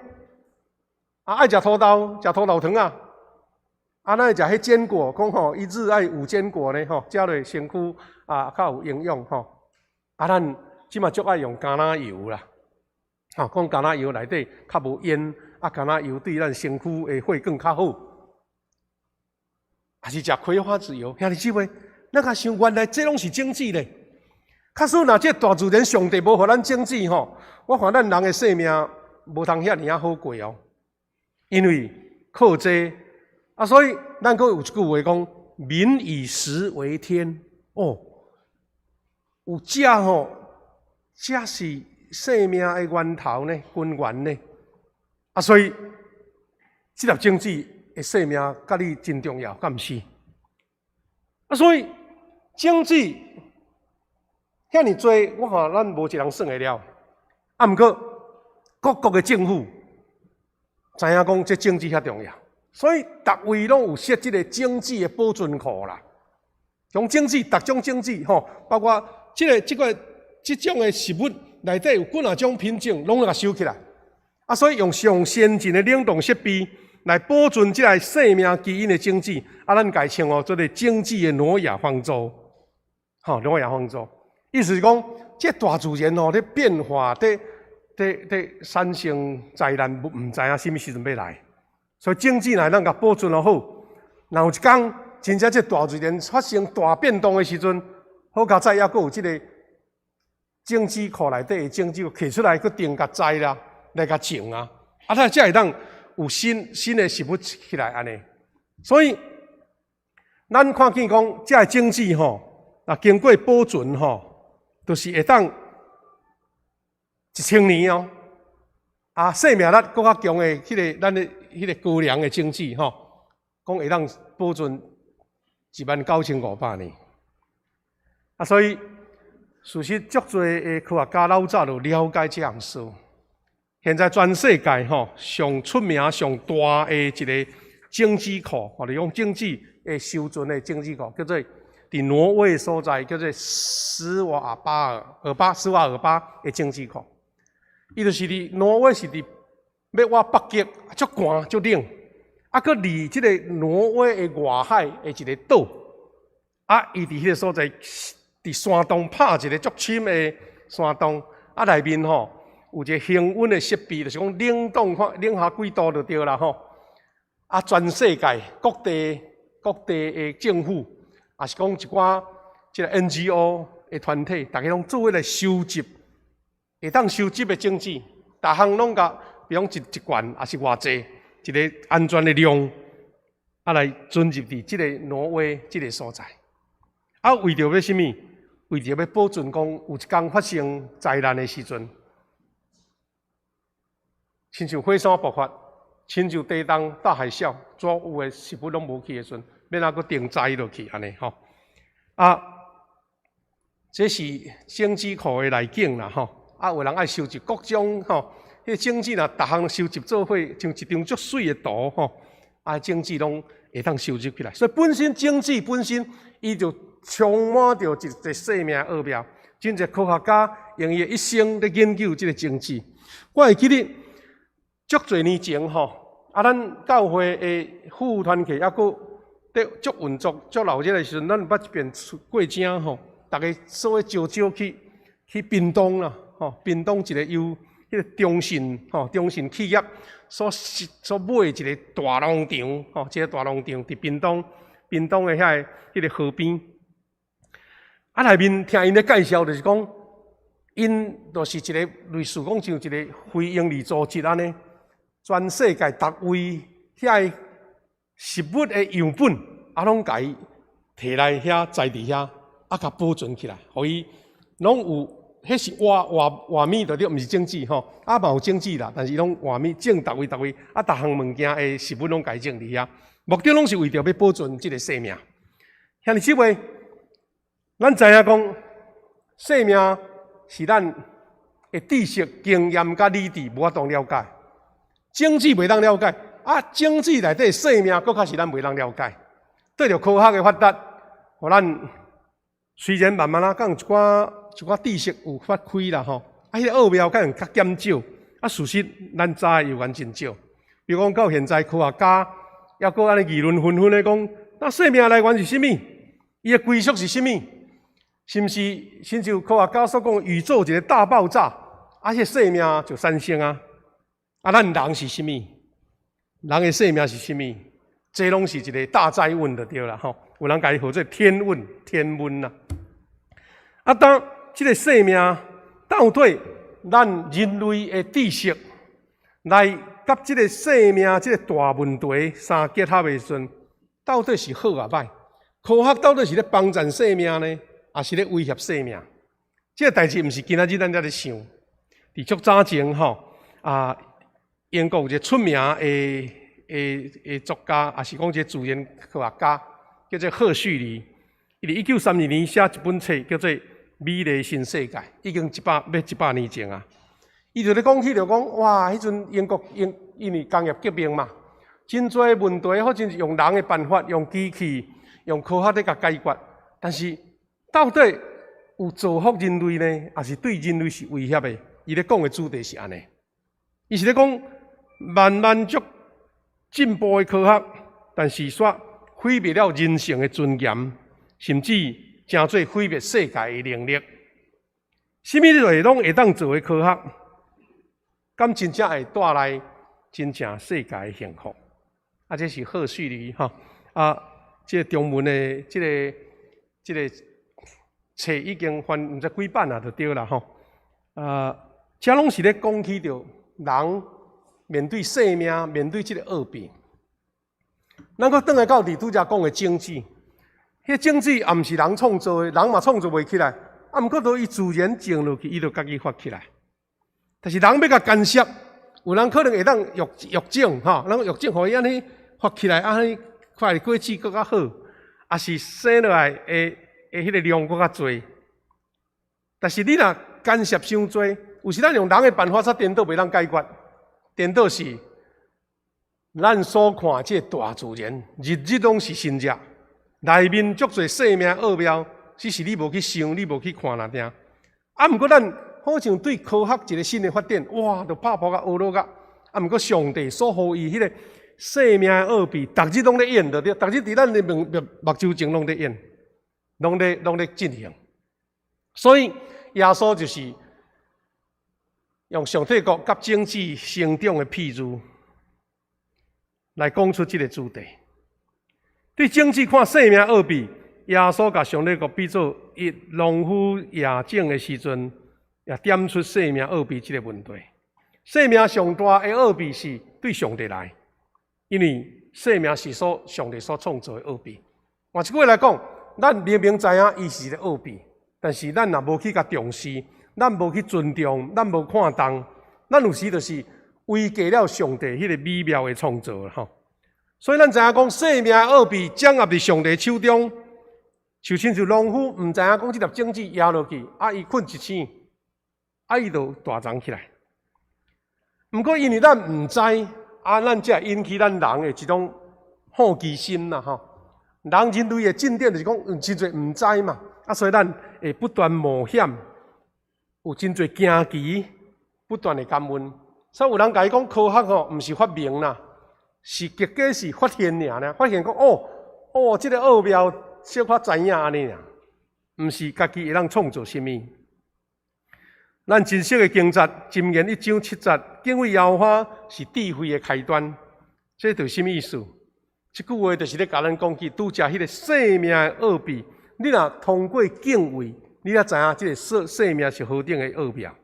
啊愛食土豆，食土豆糖仔，啊咱愛食彼堅果，講吼一日愛五堅果呢吼，食落身軀啊較有營養吼。啊咱這馬足愛用橄欖油啦，吼講橄欖油內底較無煙，啊橄欖油對咱身軀的血管較好。抑是食葵花籽油，兄弟姊妹，咱共想原來這攏是種子咧。假使若這大自然上帝無予咱種子吼，我看咱人的生命無通遐爾仔好過哦。因為靠這個，啊，所以咱閣有一句話講：民以食為天。哦，有食吼，食是生命的源頭呢，根源呢。啊，所以這粒種子的生命，佮你真重要，敢毋是？啊，所以種子遐爾濟，我看咱無一人算會了。啊，毋過各國的政府知影講這種子遐重要，所以逐位攏有設這个種子的保存庫啦。從種子，逐種種子吼，包括這個這種的食物內底有幾若種品種，攏共收起來。啊，所以用上先進的冷凍設備來保存這個生命基因的種子，啊，咱共伊稱呼做這種子的挪亞方舟，吼，挪亞方舟，意思是講，這大自然吼咧變化，咧產生災難，毋知影啥物時陣欲來，所以種子若會當共保存予好，若有一工真正這大自然發生大變動的時陣，好佳哉，猶閣有這個種子庫內底的種子提出來，閣重共栽啦，來共種啊，啊，咱才會當有新的食物起來按呢。所以，咱看見講，這个種子吼，若經過保存吼，就是會當1000年哦。啊，生命力閣較強的彼個咱的彼個高粱的種子吼，講會當保存19,500年。啊，所以事實足濟的科學家老早就了解這項事。現在全世界吼上出名、上大的一個種子庫，或者講種子的收存的種子庫，叫做佇挪威所在，叫做斯瓦爾巴的種子庫。伊就是佇挪威是佇欲倚北極，足寒足冷，啊，閣離這个挪威的外海的一個島，啊，伊佇彼个所在，佇山洞拍一个足深的山洞，啊，內面吼有一个恆溫的設備，就是講冷凍看冷下幾度就對啦吼。啊，全世界各地的政府，也是講一寡這个 NGO 的團體，逐家攏做伙來收集，會當收集的種子，逐項攏共，比如講一罐，抑是偌濟，一个安全的量，啊來存入佇這个挪威這个所在。啊，為著欲啥物？為著欲保存講，有一工發生災難的時陣，親像火山爆發，親像地動、大海嘯，所有的食物攏無去的時陣，欲按怎閣重栽落去按呢吼？啊，這是種子庫的內景啦吼。啊，有人愛收集各種吼，彼個種子若逐項收集做伙，像一張足媠的圖吼，啊，種子攏會當收集起來。所以本身種子本身，伊就充滿著一個生命奧妙。真濟科學家用伊的一生咧研究這个種子。我會記得足濟年前吼，啊，咱教會的副團契猶閣咧足運作、足熱熱的時陣，咱有捌一遍過程吼，逐家做伙招招去屏東啦，吼，屏東一个由彼个中信吼，中信企業所買一个大農場，吼，一个大農場佇屏東的遐个彼个河邊。啊，內面聽𪜶咧介紹，就是講，𪜶就是一个類似講像一个非營利組織按呢，全世界逐位遐個食物的樣本，啊，攏共伊提來遐栽佇遐，啊，共保存起來，予伊攏有，彼是活物就對，毋是種子吼，啊嘛有種子啦，但是攏活物種逐位逐位，啊，逐項物件的食物攏共伊種佇遐，目的攏是為著欲保存這个生命。兄弟姊妹，咱知影講，生命是咱的知識、經驗佮理智無法度了解，種子袂當了解，啊，種子內底生命閣較是咱袂當了解。對著科學的發達，予咱雖然慢慢仔講一寡一寡知識有發開啦吼，啊，彼个奧妙可能較減少，啊，事實咱知的猶原真少。比如講到現在科學家猶閣按呢議論紛紛咧講，那生命來源是啥物？伊的歸屬是啥物？是毋是親像科學家所講，宇宙一个大爆炸，啊，彼个生命就產生啊？啊，咱人是啥物？人的生命是啥物？這攏是一个大哉問就對啦吼。有人共伊號做天問、天問啦。啊，當這个生命到底咱人類的知識來佮這个生命這个大問題相結合的時陣，到底是好抑歹？科學到底是咧幫助生命呢，抑是咧威脅生命？這个代誌毋是今仔日咱才咧想。佇足早前吼，啊，英國有一个出名的作家，抑是講一个自然科學家，叫做赫胥黎。伊佇1932年寫一本冊，叫做《美麗新世界》，已經欲100年前啊。伊就咧講起就講，哇！彼陣英國因為工業革命嘛，真濟問題，好像是用人的辦法，用機器、用科學咧共解決。但是到底有造福人類呢，抑是對人類是威脅的？伊咧講的主題是按呢，伊是咧講慢慢足進步的科學，但是卻毀滅了人性的尊嚴，甚至成做毀滅世界的能力。啥物貨攏會當做的科學，敢真正會帶來真正世界的幸福？啊，這是賀旭里吼啊，這個中文的這個冊已經翻毋知幾版啊，就對啦吼。啊，這攏是咧講起著人面對生命，面對這個奧秘。咱閣轉來到佇拄才講的種子，彼種子也毋是人創造的，人嘛創造袂起來。啊，毋過都伊自然種落去，伊就家己發起來。但是人欲共干涉，有人可能會當育種吼，咱育種予伊按呢發起來，按呢看果子閣較好，抑是生落來的彼個量閣較濟。但是你若干涉傷濟，有時咱用人的辦法，才顛倒袂當解決。顛倒是咱所看這個大自然，日日攏是新鮮，內面足濟生命奧妙。只是你無去想，你無去看爾爾。啊，毋過咱好像對科學一個新的發展，哇，就拍破甲學落甲。啊，毋過上帝所予伊彼個生命的奧秘，逐日攏咧演著對，逐日佇咱的目睭前攏咧演，攏咧進行。所以耶穌就是用上帝國佮種子成長的譬喻，來講出這個主題。對種子看生命奧秘，耶穌共上帝國比做一農夫夜種的時陣，也點出生命奧秘這個問題。生命上大的奧秘是對上帝來，因為生命是所上帝所創造的奧秘。換一句話來講，咱明明知影伊是一個奧秘，但是咱若無去共重視，咱無去尊重，咱無看重，咱有時就是違背了上帝彼個美妙的創造吼。所以咱知影講，生命奧秘掌握佇上帝手中。就親像農夫毋知影講這粒種子壓落去，啊，伊睏一醒，啊，伊就大叢起來。毋過因為咱毋知，啊，咱才會引起咱人的一種好奇心啦，吼。人類的進展就是講有真濟毋知嘛，啊，所以咱會不斷冒險，有真濟驚奇，不斷的感恩。所以有人共伊講科學吼，毋是發明啦，是結果是發現爾爾，發現講哦哦，這個奧妙小可知影按呢爾，毋是家己會當創造啥物。咱真實的經節，箴言一章七節，敬畏耶和華是智慧的開端。這就是啥物意思？這句話就是咧共咱講起，拄才彼個生命的奧秘。你若通過敬畏，你才知影這個生命是何等的奧妙。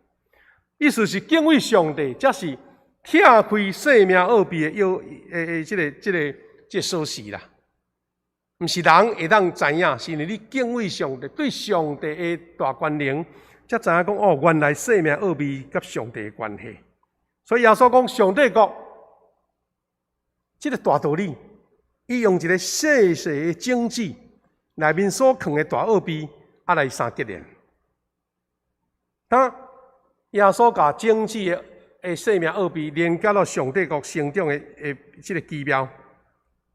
意思是敬畏上帝，才是拆開生命奧秘的要的這個鎖匙啦。毋是人會當知影，是因為你敬畏上帝，對上帝的大權能，才知影講哦，原來生命奧秘佮上帝的關係。所以耶穌講上帝國，這個大道理，伊用一個細細的種子內面所藏的大奧秘，啊來相結連。當耶穌共種子的生命奧秘連結到上帝國成長的這個奇妙，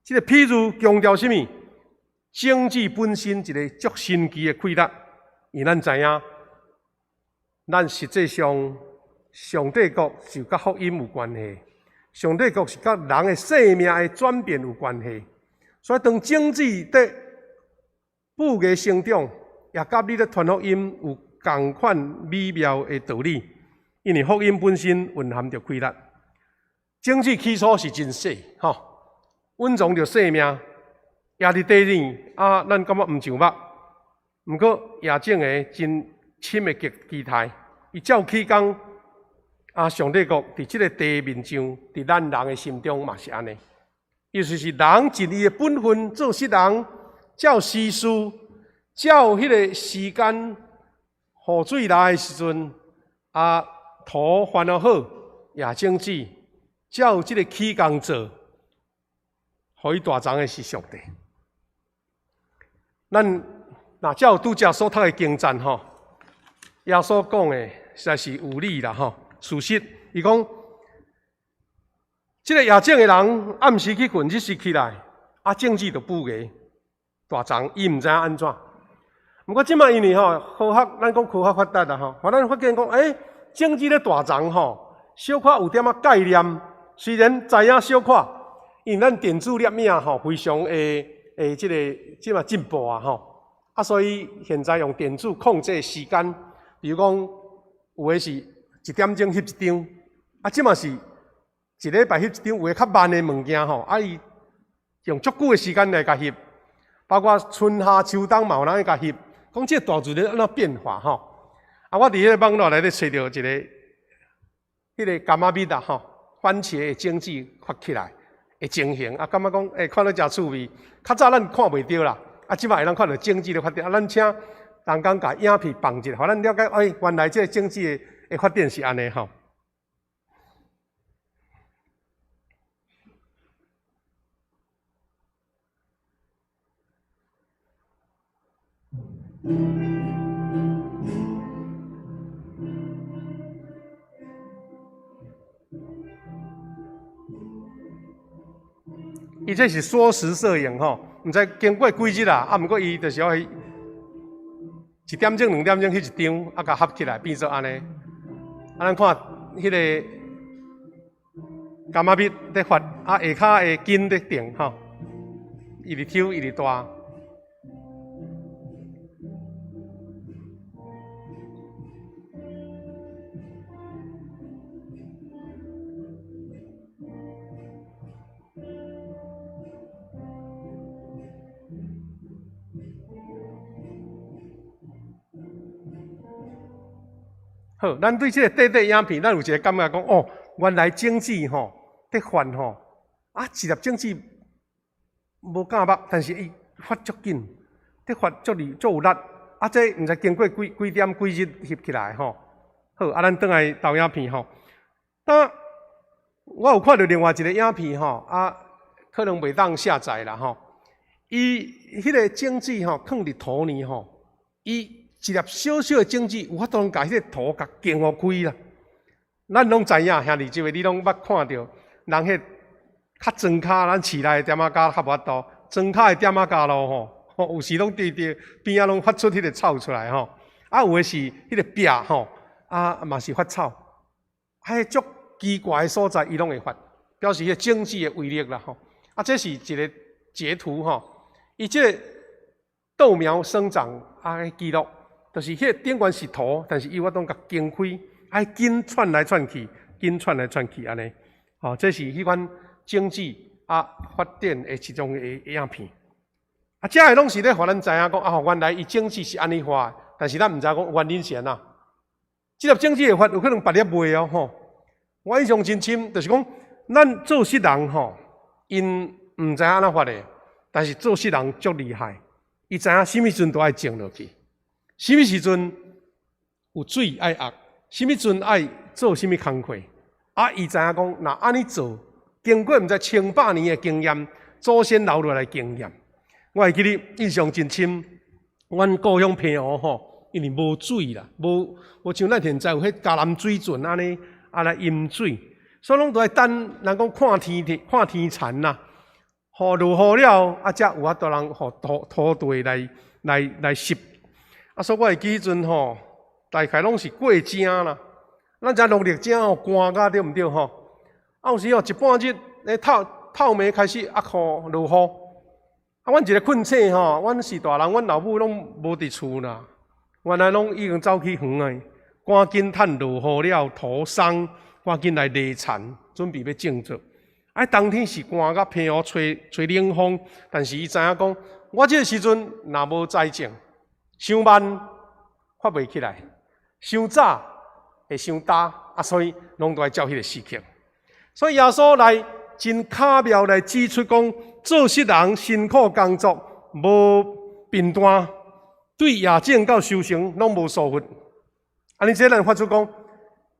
這個譬喻強調啥物？種子本身一個足神奇的氣力，因為咱知影，咱實際上上帝國是佮福音有關係，上帝國是佮人的生命的轉變有關係。所以當種子佇布芽成長，也佮你咧傳福音有仝款美妙的道理。因為福音本身蘊含著氣力。種子起初是真細，吼，蘊藏著生命。壓佇地裡啊，咱感覺毋像目。毋過夜種的真深的期待，伊照起工啊，上帝國佇這個地面上，佇咱人的心中嘛是按呢。意思是人盡伊的本分做穡人，照時序，照彼個時間，雨水來的時陣，啊，土翻予好，野種子，照這個起工做，予伊大叢的是上帝。咱若照拄才所讀的經節吼，耶穌講的實在是有理啦吼。事實，伊講，這個夜種的人暗時去睏，日時起來，啊，種子就布芽大叢，伊毋知影按怎。毋過這馬因為吼科學，咱講科學發達啦吼，予咱發現講，種子咧大叢吼，小可有點仔概念，雖然知影小可，因為咱電子攝影吼非常的這个這馬進步啊吼，啊所以現在用電子控制時間，比如講有的是一點鐘翕一張，啊這馬是一禮拜翕一張，有的較慢的物件吼，啊伊用足久的時間來共翕，包括春夏秋冬嘛有人會共翕，講這個大自然按怎變化吼。啊，我佇彼個網路內底揣著一个，彼个柑仔蜜啊吼，番茄的種子發起來的情形，啊，感覺講，看了誠趣味。較早咱看袂著啦，啊，這馬會當看著種子咧發展，啊，咱請人工共影片放一下，予咱了解，原來這个種子的發展是按呢吼。伊這是縮時攝影吼，毋知經過幾日啦，啊，毋過伊就是愛一點鐘、兩點鐘翕一張，啊，共合起來變做按呢。啊，咱看彼个柑仔蜜咧發，啊，下跤的根咧動吼，一直抽，一直大。好，咱對這个短短影片，咱有一个感覺講，哦，原來種子吼，咧發吼，啊，一粒種子無敢目，但是伊發足緊，咧發足利足有力，啊，這毋知經過幾幾點幾日翕起來吼。好，啊，咱轉來投影片吼。啊，我有看著另外一个影片吼，啊，可能袂當下載啦吼。伊彼个種子吼，囥佇土裡吼，伊一粒小小的種子，有法度共彼个土共耕予開啦。咱攏知影，兄弟姊妹，你攏捌看著人彼較莊跤，咱市內的店仔跤較無法度，莊跤的店仔跤路吼，有時攏佇佇邊仔攏發出彼个草出來吼。啊，有的是彼个壁吼，啊嘛是發草，啊，彼足奇怪的所在，伊攏會發，表示彼个種子的威力啦吼。啊，這是一个截圖吼，伊這个豆苗生長啊，記錄，就是彼个頂懸是土，但是伊有法度共耕開，啊，根竄來竄去，根竄來竄去按呢，吼，這是彼款種子啊發展的一種的影片。啊，這个攏是咧，予咱知影講啊，原來伊種子是按呢發的，但是咱毋知講原因是按怎。這粒種子會發，有可能別粒袂哦吼。我印象真深，就是講咱做穡人吼，𪜶毋知影按怎發的，但是做穡人足厲害，伊知影啥物時陣都愛種落去，啥物時陣有水愛壓，啥物陣愛做啥物工課，啊，伊知影講，若按呢做，經過毋知千百年的經驗，祖先留落來經驗，我會記得印象真深，阮故鄉澎湖吼，因為無水啦，無無像咱現在有彼嘉南水圳按呢啊來引水，所以攏都愛等人講看天看天田啦，雨落雨了，啊才有法度人予土土地來來來濕。啊，所以我會記彼陣吼，大概攏是過正啦。咱知農曆正吼寒甲對毋對吼？啊，有時吼一半日咧透透暝開始啊，雨落雨。啊，阮一个困醒吼，阮是大人，阮老母攏無佇厝啦。原來攏已經走去遠的，趕緊趁落雨了，土鬆，趕緊來犁田，準備欲種作。啊，冬天是寒甲澎湖吹吹冷風，但是伊知影講，我這个時陣若無栽種，傷慢發袂起來，傷早會傷焦，啊，所以攏都愛照彼个時刻。所以耶穌來真巧妙來指出講，做穡人辛苦工作，無貧惰，對夜種到收成攏無疏忽。按呢這咱發出講，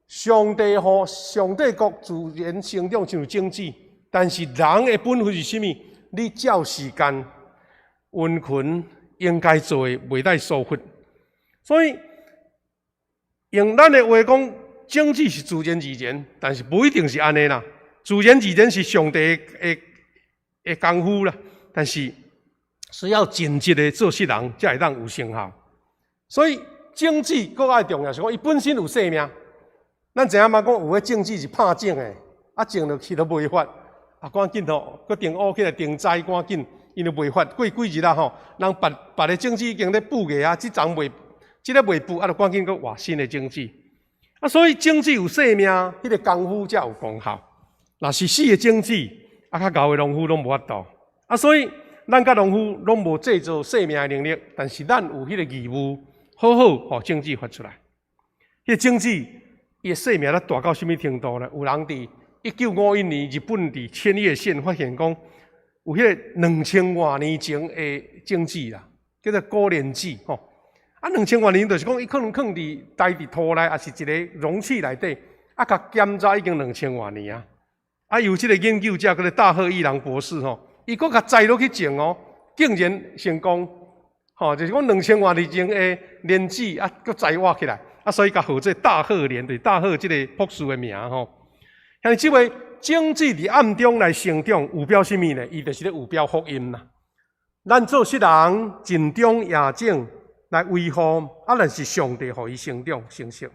上帝予上帝國自然成長像種子，但是人的本分是啥物？你照時間殷勤應該做的，袂當疏忽。所以用咱的話講，種子是自然而然，但是無一定是按呢啦。自然而然是上帝的的功夫啦，但是需要盡職的做穡人，才會當有成效。所以種子閣愛重要是講，伊本身有生命。咱知影嘛？講有的種子是拍種的，啊種落去都袂發，啊趕緊吼，閣定烏起來定栽趕緊，𪜶就袂發。過幾日啊吼，人別別的種子已經咧布芽啊，這叢袂，這个袂布，啊就趕緊閣活新的種子。啊，所以種子有生命，彼個功夫才有功效。若是死的種子，啊較𠢕的農夫攏無法度。啊，所以咱佮農夫攏無製造生命的能力，但是咱有彼個義務，好好予種子發出來。彼個種子，伊的生命咧大到啥物程度呢？有人佇1951年，日本佇千葉縣發現講，有彼個兩千外年前的種子啦，叫做古蓮子吼。啊，兩千外年就是講，伊可能囥佇待佇土內，抑是一个容器內底，啊，共檢查已經兩千外年啊。啊，有這个研究者叫做大賀一郎博士吼，伊閣共栽落去種哦，竟然成功，吼，就是講兩千外年前的蓮子啊，閣栽活起來，啊，所以共號做大賀蓮，就是大賀這个博士的名吼。像這位種子佇暗中來成長，有表啥物呢？伊就是咧有表福音啦。咱做穡人盡忠夜種來維護，啊，但是上帝予伊成長成熟。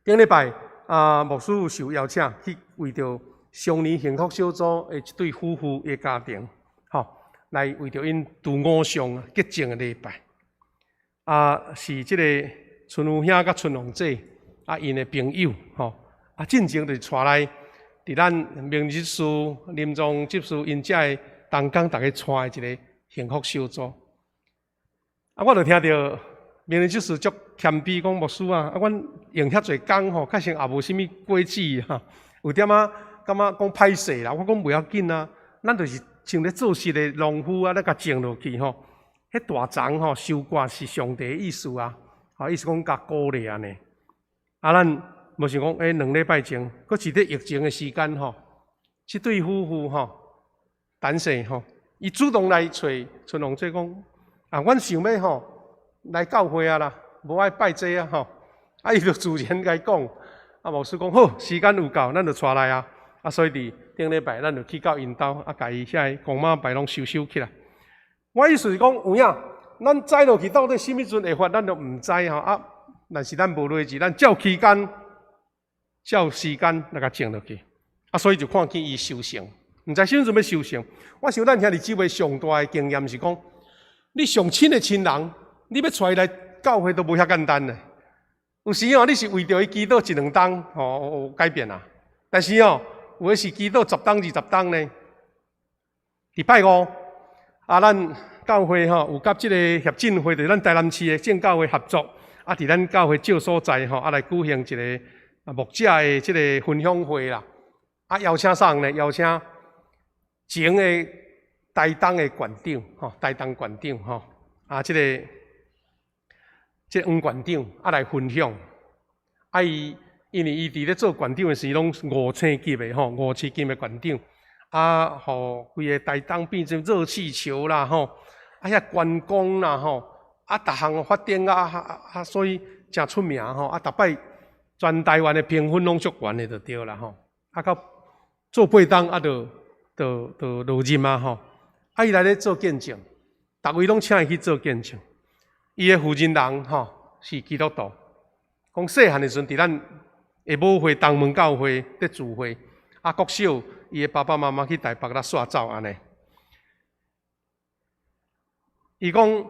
頂禮拜啊，牧師有受邀請去為著雙年幸福小組的一對夫婦的家庭，吼，來為著𪜶除五常潔淨的禮拜。啊，是這个春雨兄佮春鳳姐啊，𪜶的朋友，吼，啊，進前就是帶來佇咱明日事、林宗執事𪜶遮的同工，逐家帶的一个幸福小組。啊，我就聽著明日執事足謙卑講牧師啊，啊，阮用遐濟工吼，確實也無啥物果子哈，有點仔感覺講歹勢啦。我講袂要緊啊，咱就是像咧做穡的農夫啊，咧共種落去吼，彼大欉吼收割是上帝的意思啊，吼，意思講共鼓勵按呢。啊，咱無想講，欸，2禮拜前，閣是咧疫情的時間吼，這對夫婦吼，陳氏吼，伊主動來揣春龍姐講，啊，阮想欲吼來教會啊啦，無愛拜這啊吼，啊，伊就自然共伊講，啊，牧師講好，時間有夠，咱就帶來啊，啊，所以佇頂禮拜，咱就去到𪜶兜，啊，共伊遐个公媽拜攏收收起來。我意思是講，有影，咱栽落去到底啥物陣會發，咱都毋知吼啊。但是咱無綴字，咱照期間、照時間來共種落去，啊，所以就看見伊收成。毋知啥物陣欲收成。我想咱兄弟姊妹上大的經驗是講，你上親的親人，你欲帶伊來教會都無遐簡單呢。有時哦，你是為著伊祈禱一兩冬，吼有改變啊。但是哦，有的是祈禱十冬二十冬呢。禮拜五啊，咱教會吼有佮這个協進會，就是咱台南市的正教會合作，啊，佇咱教會借所在吼，啊來舉行一个牧者的這个分享會啦。啊，邀請啥人呢？邀請前的台東的縣長，吼，台東縣長吼，啊，這个黃縣長啊來分享。啊，伊因為伊佇咧做縣長的時，攏五星級的吼，五星級的縣長，啊，予規个台東變成熱氣球啦，吼，啊，遐觀光啦，吼，啊，逐項發展啊啊啊，所以誠出名吼，啊，逐擺全台灣的評分攏足懸的就對啦，吼，啊，到做八冬啊，就就就落任啊，吼，啊，伊來咧做見證，逐位攏請伊去做見證。伊的負責人吼是基督徒，講細漢的時陣，佇咱的母會東門教會咧聚會，啊，國小伊的爸爸媽媽去台北來煞走按呢。伊講，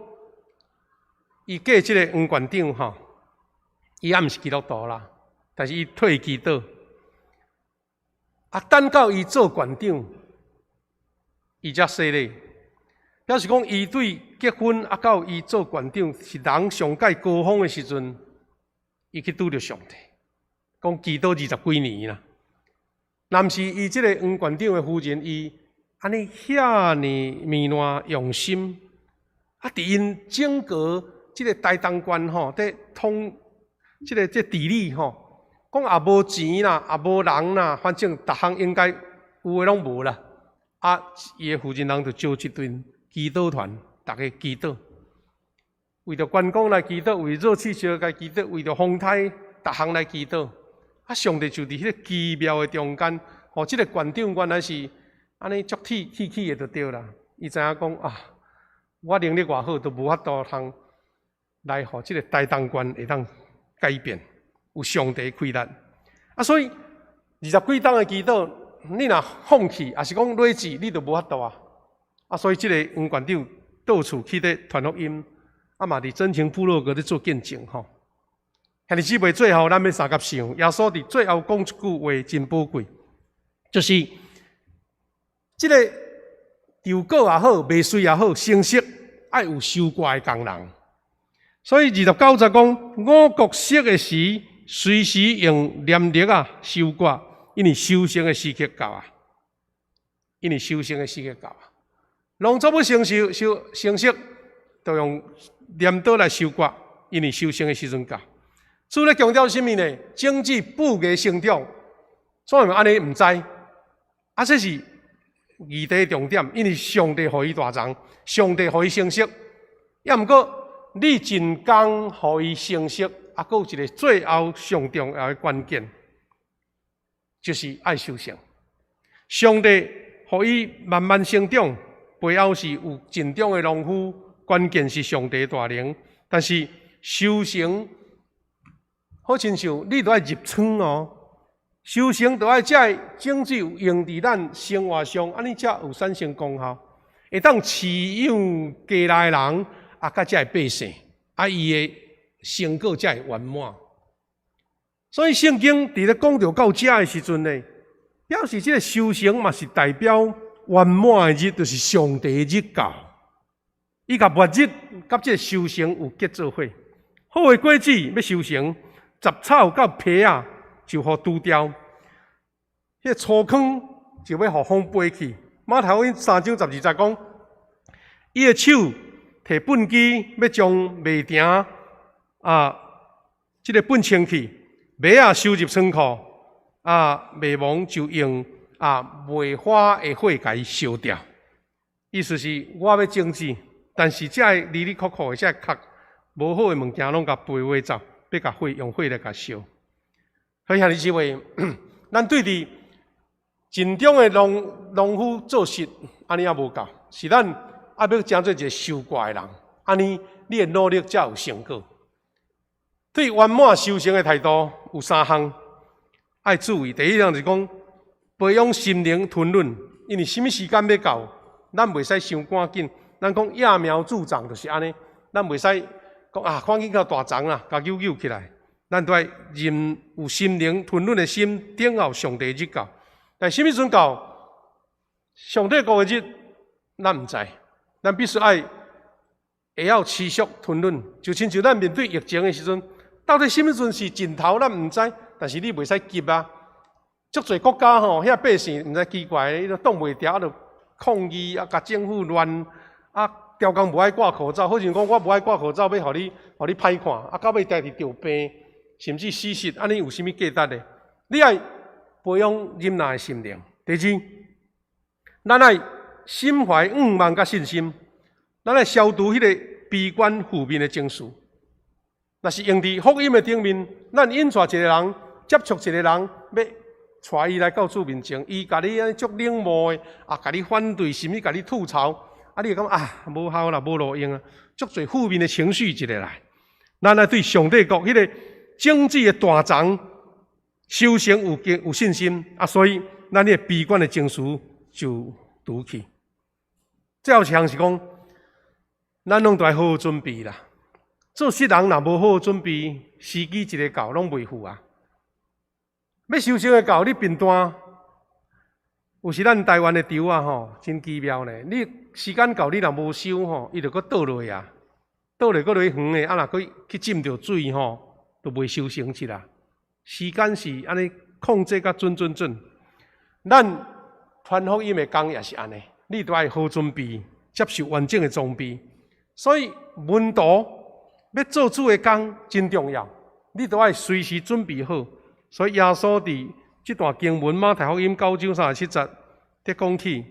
伊嫁這个黃縣長吼，伊也毋是基督徒啦，但是伊替伊祈禱。啊，等到伊做縣長，伊才洗禮，表示講伊對結婚啊到伊做縣長是人上蓋高峰的時陣，伊去拄著上帝，講祈禱二十幾年啦。若毋是伊這个黃縣長的夫人，伊按呢遐爾綿爛用心，啊，佇𪜶整個這个台東縣吼，佇統這个這治理吼，講也無錢啦，也無人啦，反正逐項應該有的攏無啦。啊，伊的負責人就招一陣祈禱團，逐家祈禱，為著觀光來祈禱，為熱氣球來祈禱，為著風颱逐項來祈禱。啊，上帝就佇彼个奇妙的中間，吼，這个縣長原來是按呢足氣氣氣的就對啦。伊知影講啊，我能力偌好，都無法度通來予這個台東縣會當改變，有上帝氣力。啊，所以二十幾冬的祈禱，你若放棄，抑是講累積，你就無法度啊。啊，所以這個黃館長到處去咧傳福音，啊嘛佇真情部落格咧做見證吼。兄弟姊妹，最後咱欲相佮想，耶穌佇最後講一句話真寶貴，就是這個稻果也好，麥穗也好，成熟愛有收割的工人。所以29節講，五穀熟的時，隨時用鐮犁仔收割，因為收成的時刻到啊。因為收成的時刻到啊。農作物成熟收成熟，就用鐮刀來收割，因為收成的時陣到。主咧強調啥物呢？種子不會成長，怎會按呢毋知？啊，這是議題重點，因為上帝予伊大欉，上帝予伊成熟，抑毋過你盡工予伊成熟，啊，閣有一個最後上重要的關鍵，就是愛收成。上帝予伊慢慢成長，背後是有盡忠的農夫，關鍵是上帝大能。但是收成好親像你都愛入倉哦，收成都愛這个種子有用佇咱生活上，按呢才有產生功效，會當飼養家內人，啊，佮這个百姓，啊，伊的成果才會圓滿。所以聖經佇咧講著到遮的時陣呢，表示這個收成嘛是代表圓滿的日，就是上帝的日到。伊共末日佮這個收成有結做伙。好的果子欲收成，雜草佮皮仔就予除掉，彼個粗糠就欲予風飛去。馬太福音3章12節講，伊的手提畚箕，欲將麥埕啊，這個畚清去，麥仔收入倉庫，啊，麥芒就用啊麥花的火共伊燒掉。意思是我欲種子，但是這个離離扣扣的這个殼無好的物件，攏共飛飛走，欲共火用火來共燒。所以兄弟姊妹，咱對佇盡忠的農夫做實，按呢猶無夠，是咱愛欲成做一個收割的人，按呢你的努力才有成果。對圓滿收成的態度有三項愛注意。第一項是講培養心靈吞忍，因為啥物時間欲到，咱袂使傷趕緊。咱講揠苗助長就是按呢，咱袂使講啊，趕緊到大欉啊，共揪揪起來。咱都愛認有心靈吞忍的心，等候上帝日到。但啥物時陣到？上帝國的日，咱毋知。咱必須愛會曉持續吞忍，就親像咱面對疫情的時陣，到底啥物時陣是盡頭，咱毋知。但是你袂使急啊！足濟國家吼，遐百姓毋知奇怪，伊都擋袂牢，啊，就抗議啊，共政府亂啊，刁工無愛掛口罩，好像講我無愛掛口罩，欲予你歹看，啊，到尾定直著病，甚至死死，按呢有啥物價值呢？你愛培養忍耐的心靈。第二，咱愛心懷向望佮信心，咱愛消除彼个悲觀負面的情緒。若是用佇福音的頂面，咱引帶一個人，接觸一個人，欲帶伊來到主面前，伊共你按呢足冷漠的，啊，共你反對，甚至共你吐槽，啊，你會感覺啊，無效啦，無路用啊，足濟負面的情緒一下來。咱愛對上帝國彼個種子的大欉收成有信心啊，所以咱彼個悲觀的情緒就除去。最後一項是講，咱攏都愛好好準備啦。做穡人若無好好準備，時機一下到攏袂赴啊。欲收成的到，你貧惰，有時咱台灣的稻仔吼，真奇妙呢。你時間到，你若無收吼，伊就閣倒落啊，倒落閣落去園的，啊若閣去浸著水吼，就袂收成去啦。時間是按呢控制甲準準準。咱傳福音的工也是按呢，你都愛好準備，接受完整的裝備。所以門徒欲做主的工真重要，你都愛隨時準備好。所以耶穌佇這段經文馬太福音9章37節，佇講起，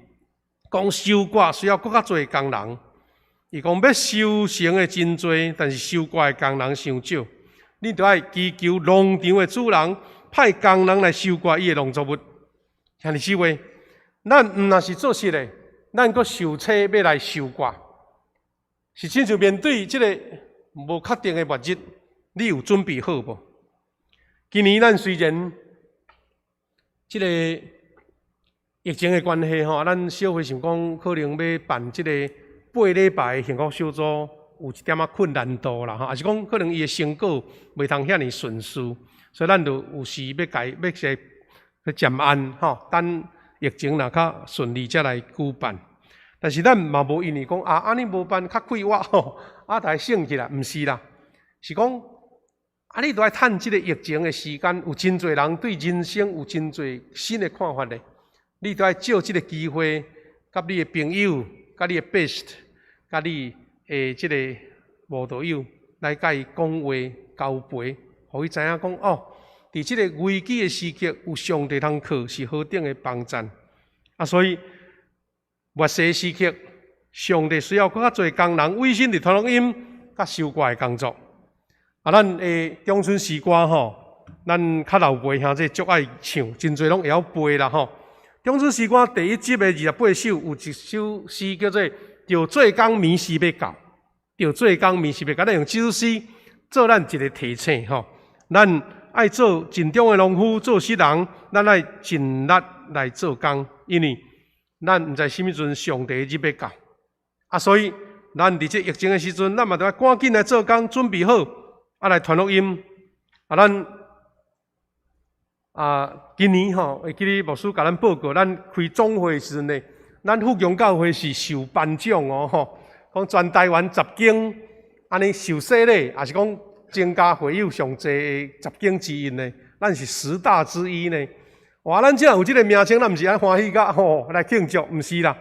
講收割需要閣較濟工人。伊講欲收成的真濟，但是收割的工人傷少。你著愛祈求農場的主人派工人來收割伊的農作物。兄弟姊妹，咱毋但是做穡的，咱閣受差欲來收割，是親像面對這個無確定的末日，你有準備好無？今年咱雖然這个疫情的關係吼，咱小會想講可能欲辦這個8禮拜的幸福小組，有一點仔困難度啦吼，抑是講可能伊的成果袂通遐爾順遂，所以咱就有時欲改欲說欲暫按吼，等疫情若較順利才來舉辦。但是咱嘛無因為講啊，按呢無辦較快活吼，啊，來省起來，毋是啦，是講啊，你都愛趁這个疫情的時間，有真濟人對人生有真濟新的看法咧。你都愛藉這个機會，佮你的朋友、佮你的 best、佮你的這个慕道友來共伊講話交陪，予伊知影講哦，佇這个危機的時刻，有上帝通靠是何等的幫贊啊！所以末世時刻，上帝需要閣較濟工人委身佇傳福音佮收割的工作。啊，咱的中春詩歌吼，咱較老輩兄弟足愛唱，真濟攏會曉背啦吼。中春詩歌第一集的28首，有一首詩叫做《著做工暝時欲到》，著做工暝時欲到，咱用這首詩做咱一个提醒吼。咱愛做盡忠的農夫，做穡人，咱愛盡力來做工，因為咱毋知啥物陣上帝日欲到。啊，所以咱佇這疫情的時陣，咱嘛著愛趕緊來做工，準備好，啊來傳福音。啊，咱啊，今年吼，會記得牧師共咱報告，咱開總會的時陣呢，咱富強教會是受頒獎哦吼，講全台灣十間按呢受洗禮，抑是講增加會友上濟的十間之一呢，咱是十大之一呢。哇，咱這有這个名稱，咱毋是按歡喜甲吼來慶祝，毋是啦。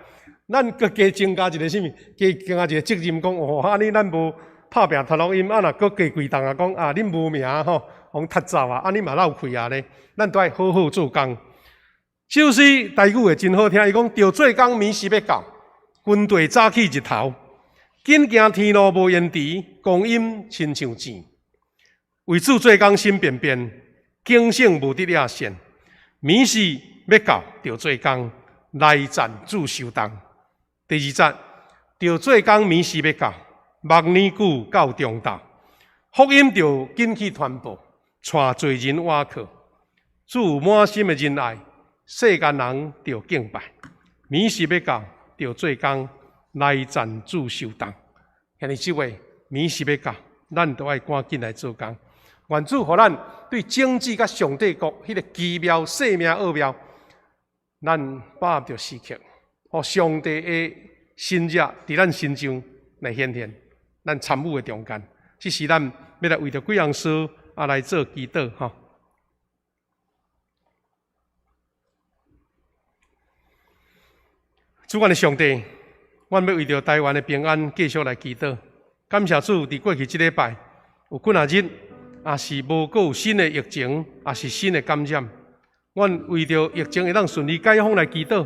咱閣加增加一个啥物？加增加一个責任，講哦，按呢咱無拍拚傳福音，啊若閣過幾冬啊，講啊恁無名吼，予踢走啊，按呢嘛落氣啊咧。咱都愛好好做工。這首詩台語會真好聽，伊講著做工暝時欲到，軍隊早起日頭，緊行天路無延遲，光陰親像箭。為主做工心便便，警醒無得掠線。暝時欲到，著做工，來戰主受重。第二節，著做工暝時欲到，目年久到中晝，福音著緊去傳播，帶罪人倚靠，主有滿心的仁愛，世間人著敬拜。暝時欲到，著做工，來讚主受重。兄弟姊妹，暝時欲到，咱都愛趕緊來做工。願主予咱對政治佮上帝國彼个奇妙生命奧妙，咱把握著時刻，予上帝的神跡佇咱身上來顯現，咱參與的中間，這是咱欲來為著幾項事啊來做祈禱吼。主阮的上帝，阮欲為著台灣的平安繼續來祈禱。感謝主，佇過去這禮拜有幾若日，也是無閣有新的疫情，抑是新的感染。阮為著疫情會當順利解封來祈禱，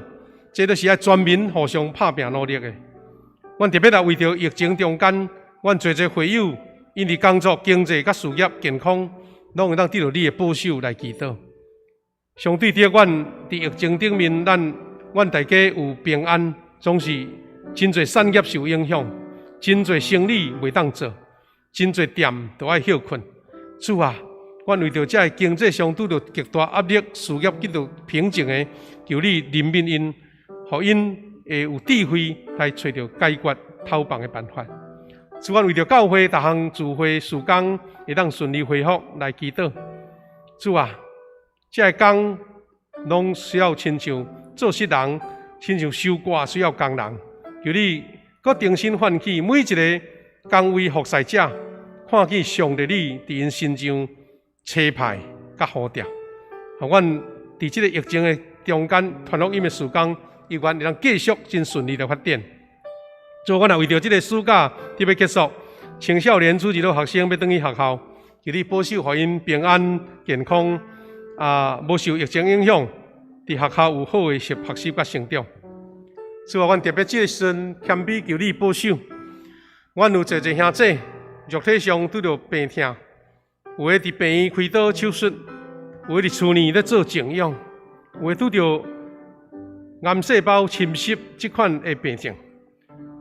這都是愛全民互相拍拚努力的。阮特別來為著疫情中間，阮濟濟會友𪜶佇工作、經濟佮事業、健康，攏會當得著你的保守來祈禱。相對著阮佇疫情頂面，咱阮大家有平安，總是真濟產業受影響，真濟生意袂當做，真濟店都愛歇睏。主啊，阮為著這个經濟上拄著極大壓力，事業遇著瓶頸的，求你憐憫𪜶，予𪜶會有智慧來揣著解決頭房的辦法。主啊，為著教會逐項聚會事工會當順利恢復來祈禱。主啊，這个工攏需要親像做穡人，親像收割需要工人。求你閣重新喚起每一个崗位服侍者，看見上帝你佇𪜶身上差派佮呼召，予阮佇這个疫情的中間，傳福音的事工，猶原會當繼續真順利的發展。主，阮也為著這个暑假特別結束，青少年、主日學學生欲轉去學校，求你保守，予𪜶平安健康，啊，無受疫情影響，佇學校有好的學學習佮成長。主啊，阮特別這个時陣謙卑求你保守，阮有濟濟兄弟肉體上拄著病痛，有的佇病院開刀手術，有的佇厝內咧做靜養，有的拄著癌細胞侵襲這款的病症。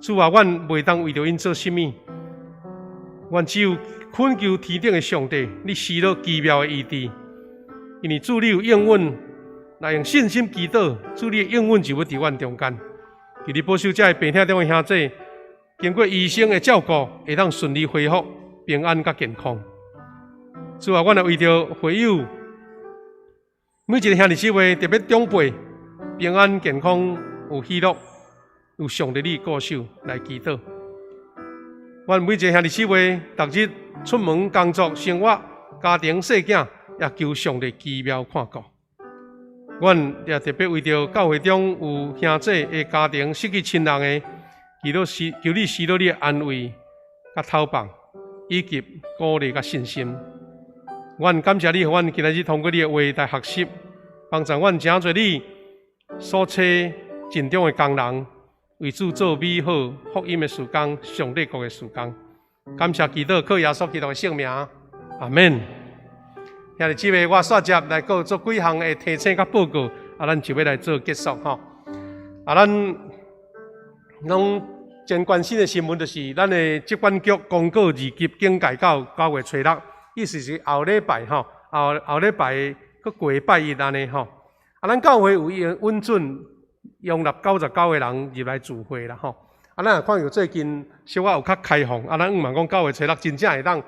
主啊，阮袂當為著𪜶做啥物，阮只有懇求天頂的上帝，你施落奇妙的醫治，因為主你有應允，來用信心祈禱，主你的應允就欲佇阮中間。求你保守這个病疼中的兄弟，經過醫生的照顧，會當順利恢復平安佮健康。主啊，阮也為著會友每一个兄弟姊妹，特別長輩平安健康有喜樂，有上帝你顧守來祈禱。阮每一个兄弟姊妹，逐日出門工作、生活、家庭、細囝，也求上帝奇妙看顧。阮也特別為著教會中有兄弟的家庭失去親人的，祈禱施求你施落你的安慰、佮透放，以及鼓勵佮信心。阮感謝你，予阮今仔日通過你的話來學習，幫助阮誠濟你所差盡忠的工人，為主做美好福音的事工，上帝國的事工。感謝祈禱，靠耶穌基督的聖名，阿門。兄弟姊妹，我煞接來閣做幾項的提醒佮報告，啊，咱就欲來做結束吼。啊，咱攏真關心的新聞就是咱的疾管局公告二級警戒到9月初6，意思是後禮拜吼，後後禮拜閣過拜一按呢吼。啊，咱教會有允准容納99個人入來聚會啦吼。啊，咱也看著最近小可有較開放，啊，咱向望講9月初6真正會當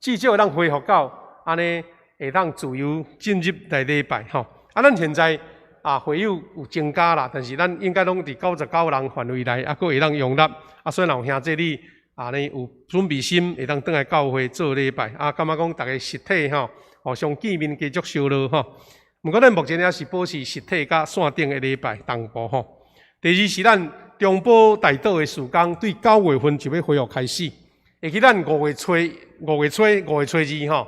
至少會當恢復到按呢會當自由進入來禮拜吼。啊，咱現在啊會友有增加啦，但是咱應該攏佇99人範圍內，啊，閣會當容納。啊，所以若有兄弟你按呢有準備心，會當轉來教會做禮拜。啊，感覺講逐家實體吼，互相見面繼續相落吼。毋過咱目前猶是保持實體佮線頂的禮拜同步吼。第二是咱中保代禱的事工，對9月份就欲恢復開始。會記咱5月初、5月初、5月初2吼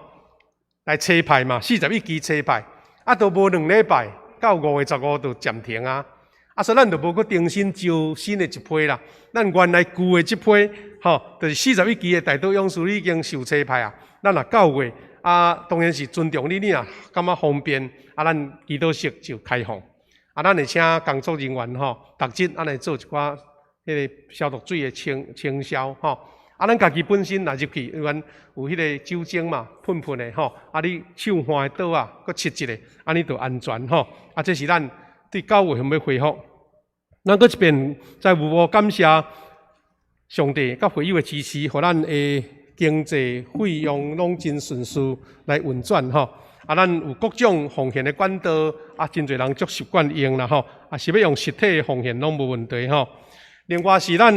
來差派嘛，41期差派，啊，都無2禮拜，到5月15就暫停啊。啊，所以咱就無閣重新招新的一批啦。咱原來舊的這批，吼，就是41期的代禱勇士已經受差派啊。咱若9月啊，當然是尊重你，你若感覺方便，啊，咱祈禱室就開放。啊，咱會請工作人員吼，逐日按呢做一寡彼个消毒水的清清消吼。啊，咱家己本身若入去，因為阮有彼个酒精嘛，噴噴的吼。啊，你手換的桌仔，閣拭一下，按呢就安全吼。啊，這是咱對9月份欲恢復。咱閣一遍在有無感謝上帝佮會友的支持，予咱的經濟費用攏真順遂來運轉吼。啊，咱有各種奉獻的管道，啊，真濟人足習慣用啦吼。啊，是欲用實體的奉獻攏無問題吼。另外是咱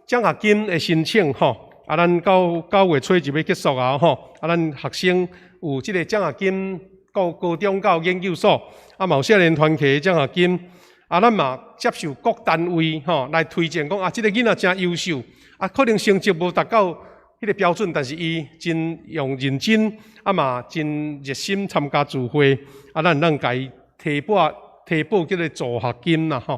獎學金的申請吼，啊，咱到9月初就欲結束啊吼。啊，咱學生有這个獎學金，到高中到研究所，啊，嘛有少年團契獎學金，啊，咱嘛接受各單位吼來推薦講啊，這个囡仔誠優秀，啊，可能成績無達到彼个標準，但是伊真用認真，啊嘛真熱心參加聚會，啊，咱會當共伊提報提報叫做助學金啦吼。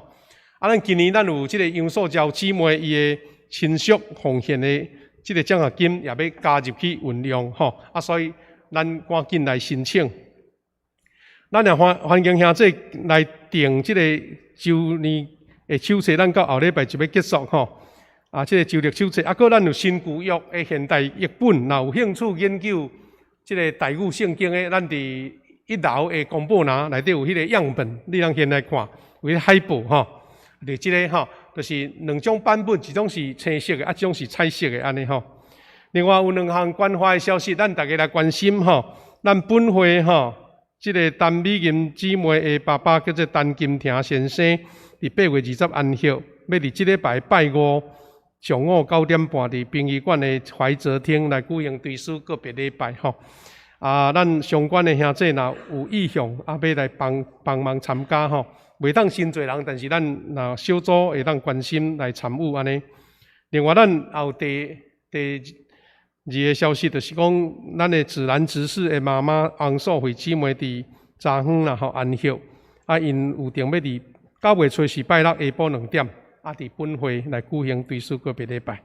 啊，咱今年咱有這个楊素嬌姊妹伊的親屬奉獻的這个獎學金，也欲加入去運用吼。啊，所以咱趕緊來申請。咱也歡歡迎兄弟來訂這个周年的手冊，咱到後禮拜就欲結束吼。啊，這个周曆手冊，啊，閣咱有新舊約的現代譯本，若有興趣研究這个台語聖經的，咱佇一樓的公布欄內底有彼个樣本，你通先來看，有彼海報吼。佇這个吼，就是兩種版本，一種是青色的，啊，一種是彩色的按呢吼。另外有兩項關懷的消息，咱逐家來關心吼。咱本會吼，這个陳美銀姊妹的爸爸叫做陳金亭先生，佇8月20安息，欲佇這禮拜拜五上午9點半，佇殯儀館的懷澤廳來舉行追思告別禮拜吼。啊，咱相關的兄弟若有意向，啊，欲來幫幫忙參加吼，袂當傷濟人，但是咱若小組會當關心來參與按呢。另外，咱也有第第二個消息，就是講咱的芷蘭執事的媽媽翁素慧姊妹佇昨昏啦吼安息，啊，𪜶有定欲佇9月初四拜六下晡2點，啊，佇本會來舉行追思告別禮拜。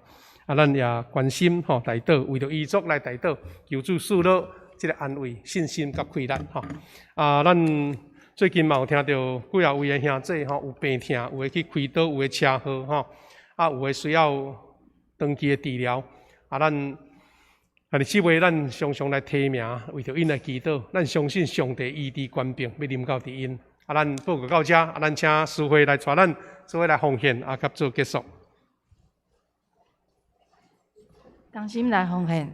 啊，咱也關心吼代禱，為著遺族來代禱，求主賜予這个安慰、信心佮氣力吼。啊，咱最近嘛有聽著幾仔位的兄弟吼有病痛，有的去開刀，有的車禍吼，啊，有的需要長期的治療。啊，咱但是這位咱常常來提名，為著𪜶來祈禱，咱相信上帝醫治權柄欲臨到佇𪜶。啊，咱報告到遮，啊，咱請司會來帶咱做伙來奉獻，啊，佮做結束。同心來奉獻。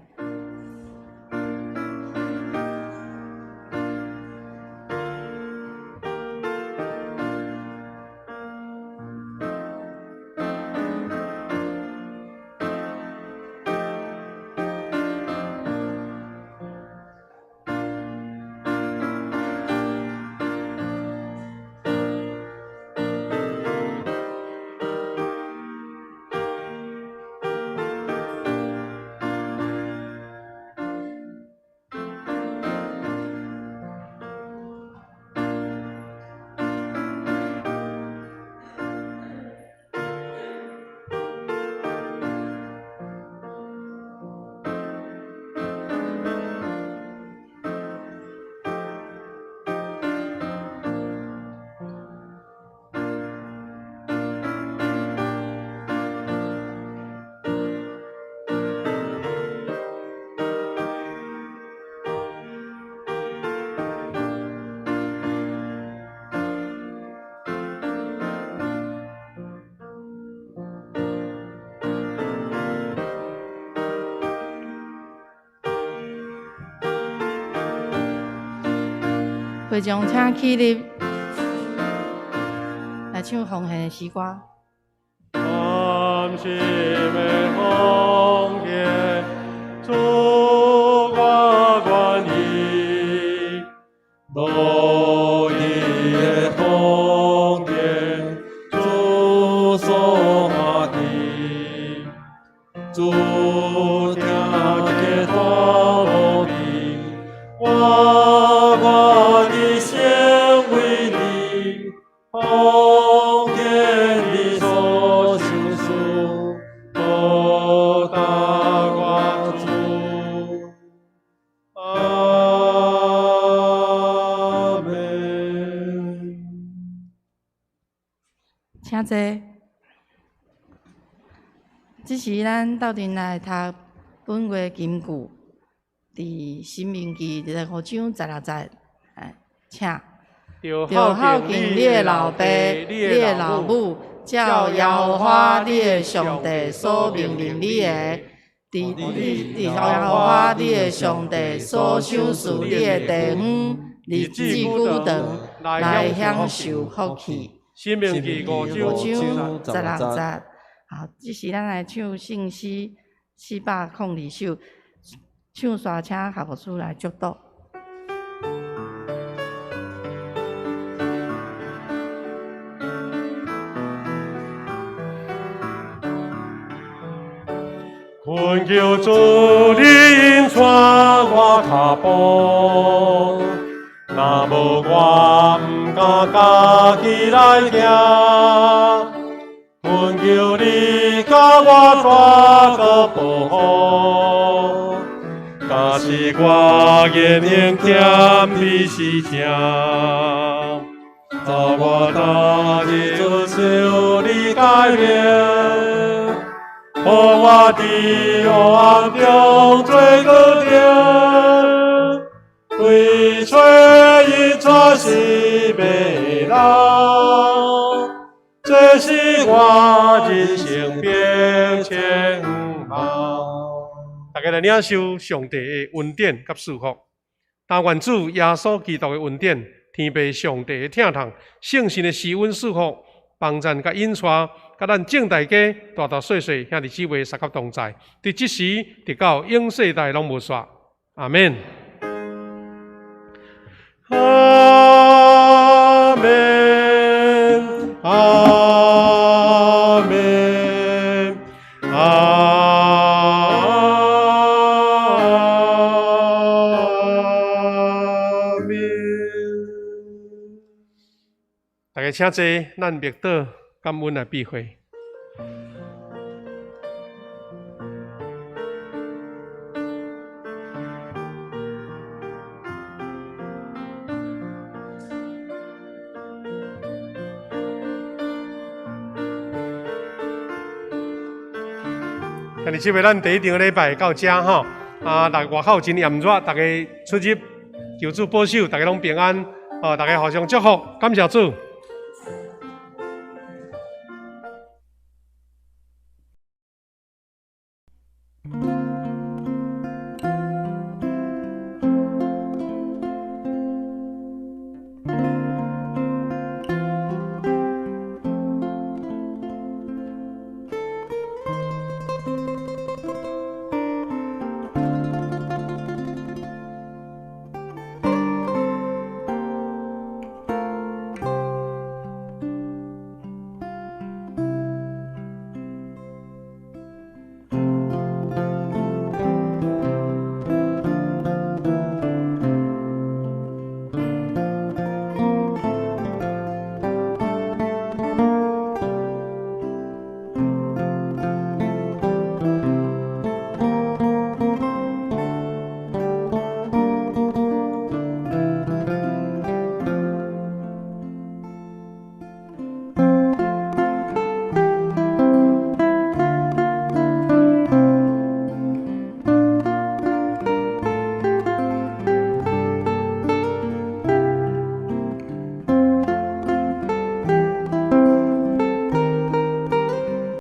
會眾請起立，來唱奉獻的詩歌。甘心的奉獻，主我願意，樂意的奉獻，主所歡喜，主聽見大無比，我願意先為你，奉獻你所賞賜，報答我主。阿們。請坐。這時咱鬥陣來讀本月金句，佇申命記25章16節，哎，請。著孝敬你的老爸、你的老母，照耶和華你的上帝所命令你的，佇你佇耶和華你的上帝所賞賜你的地方，日子久長，來享受福氣。申命記五五章章16節。好，這時咱來唱聖詩402首，唱煞請校牧師來祝禱。懇求主你引帶我跤步，若無我毋敢家己來行。懇求你共我帶閣保護，假使我言行欠美是正，教我逐日遵守你誡命。予我佇黑暗中做光灯，對揣引帶失迷的人，這是我人生變遷夢。大家來領受上帝的恩典佮祝福。但願主耶穌基督的恩典，天父上帝的疼痛，聖神的施恩祝福，幫贊佮引帶，佮咱眾大家大大細細兄弟姊妹相佮同在，佇這時直到永世代攏無煞。阿們。阿們，阿們，阿們。大家請坐，咱默禱感恩來閉會。兄弟姊妹，咱第一場禮拜到遮吼，啊，逐外口真炎熱，逐家出入求主保守，逐家攏平安。哦，逐家互相祝福，感謝主。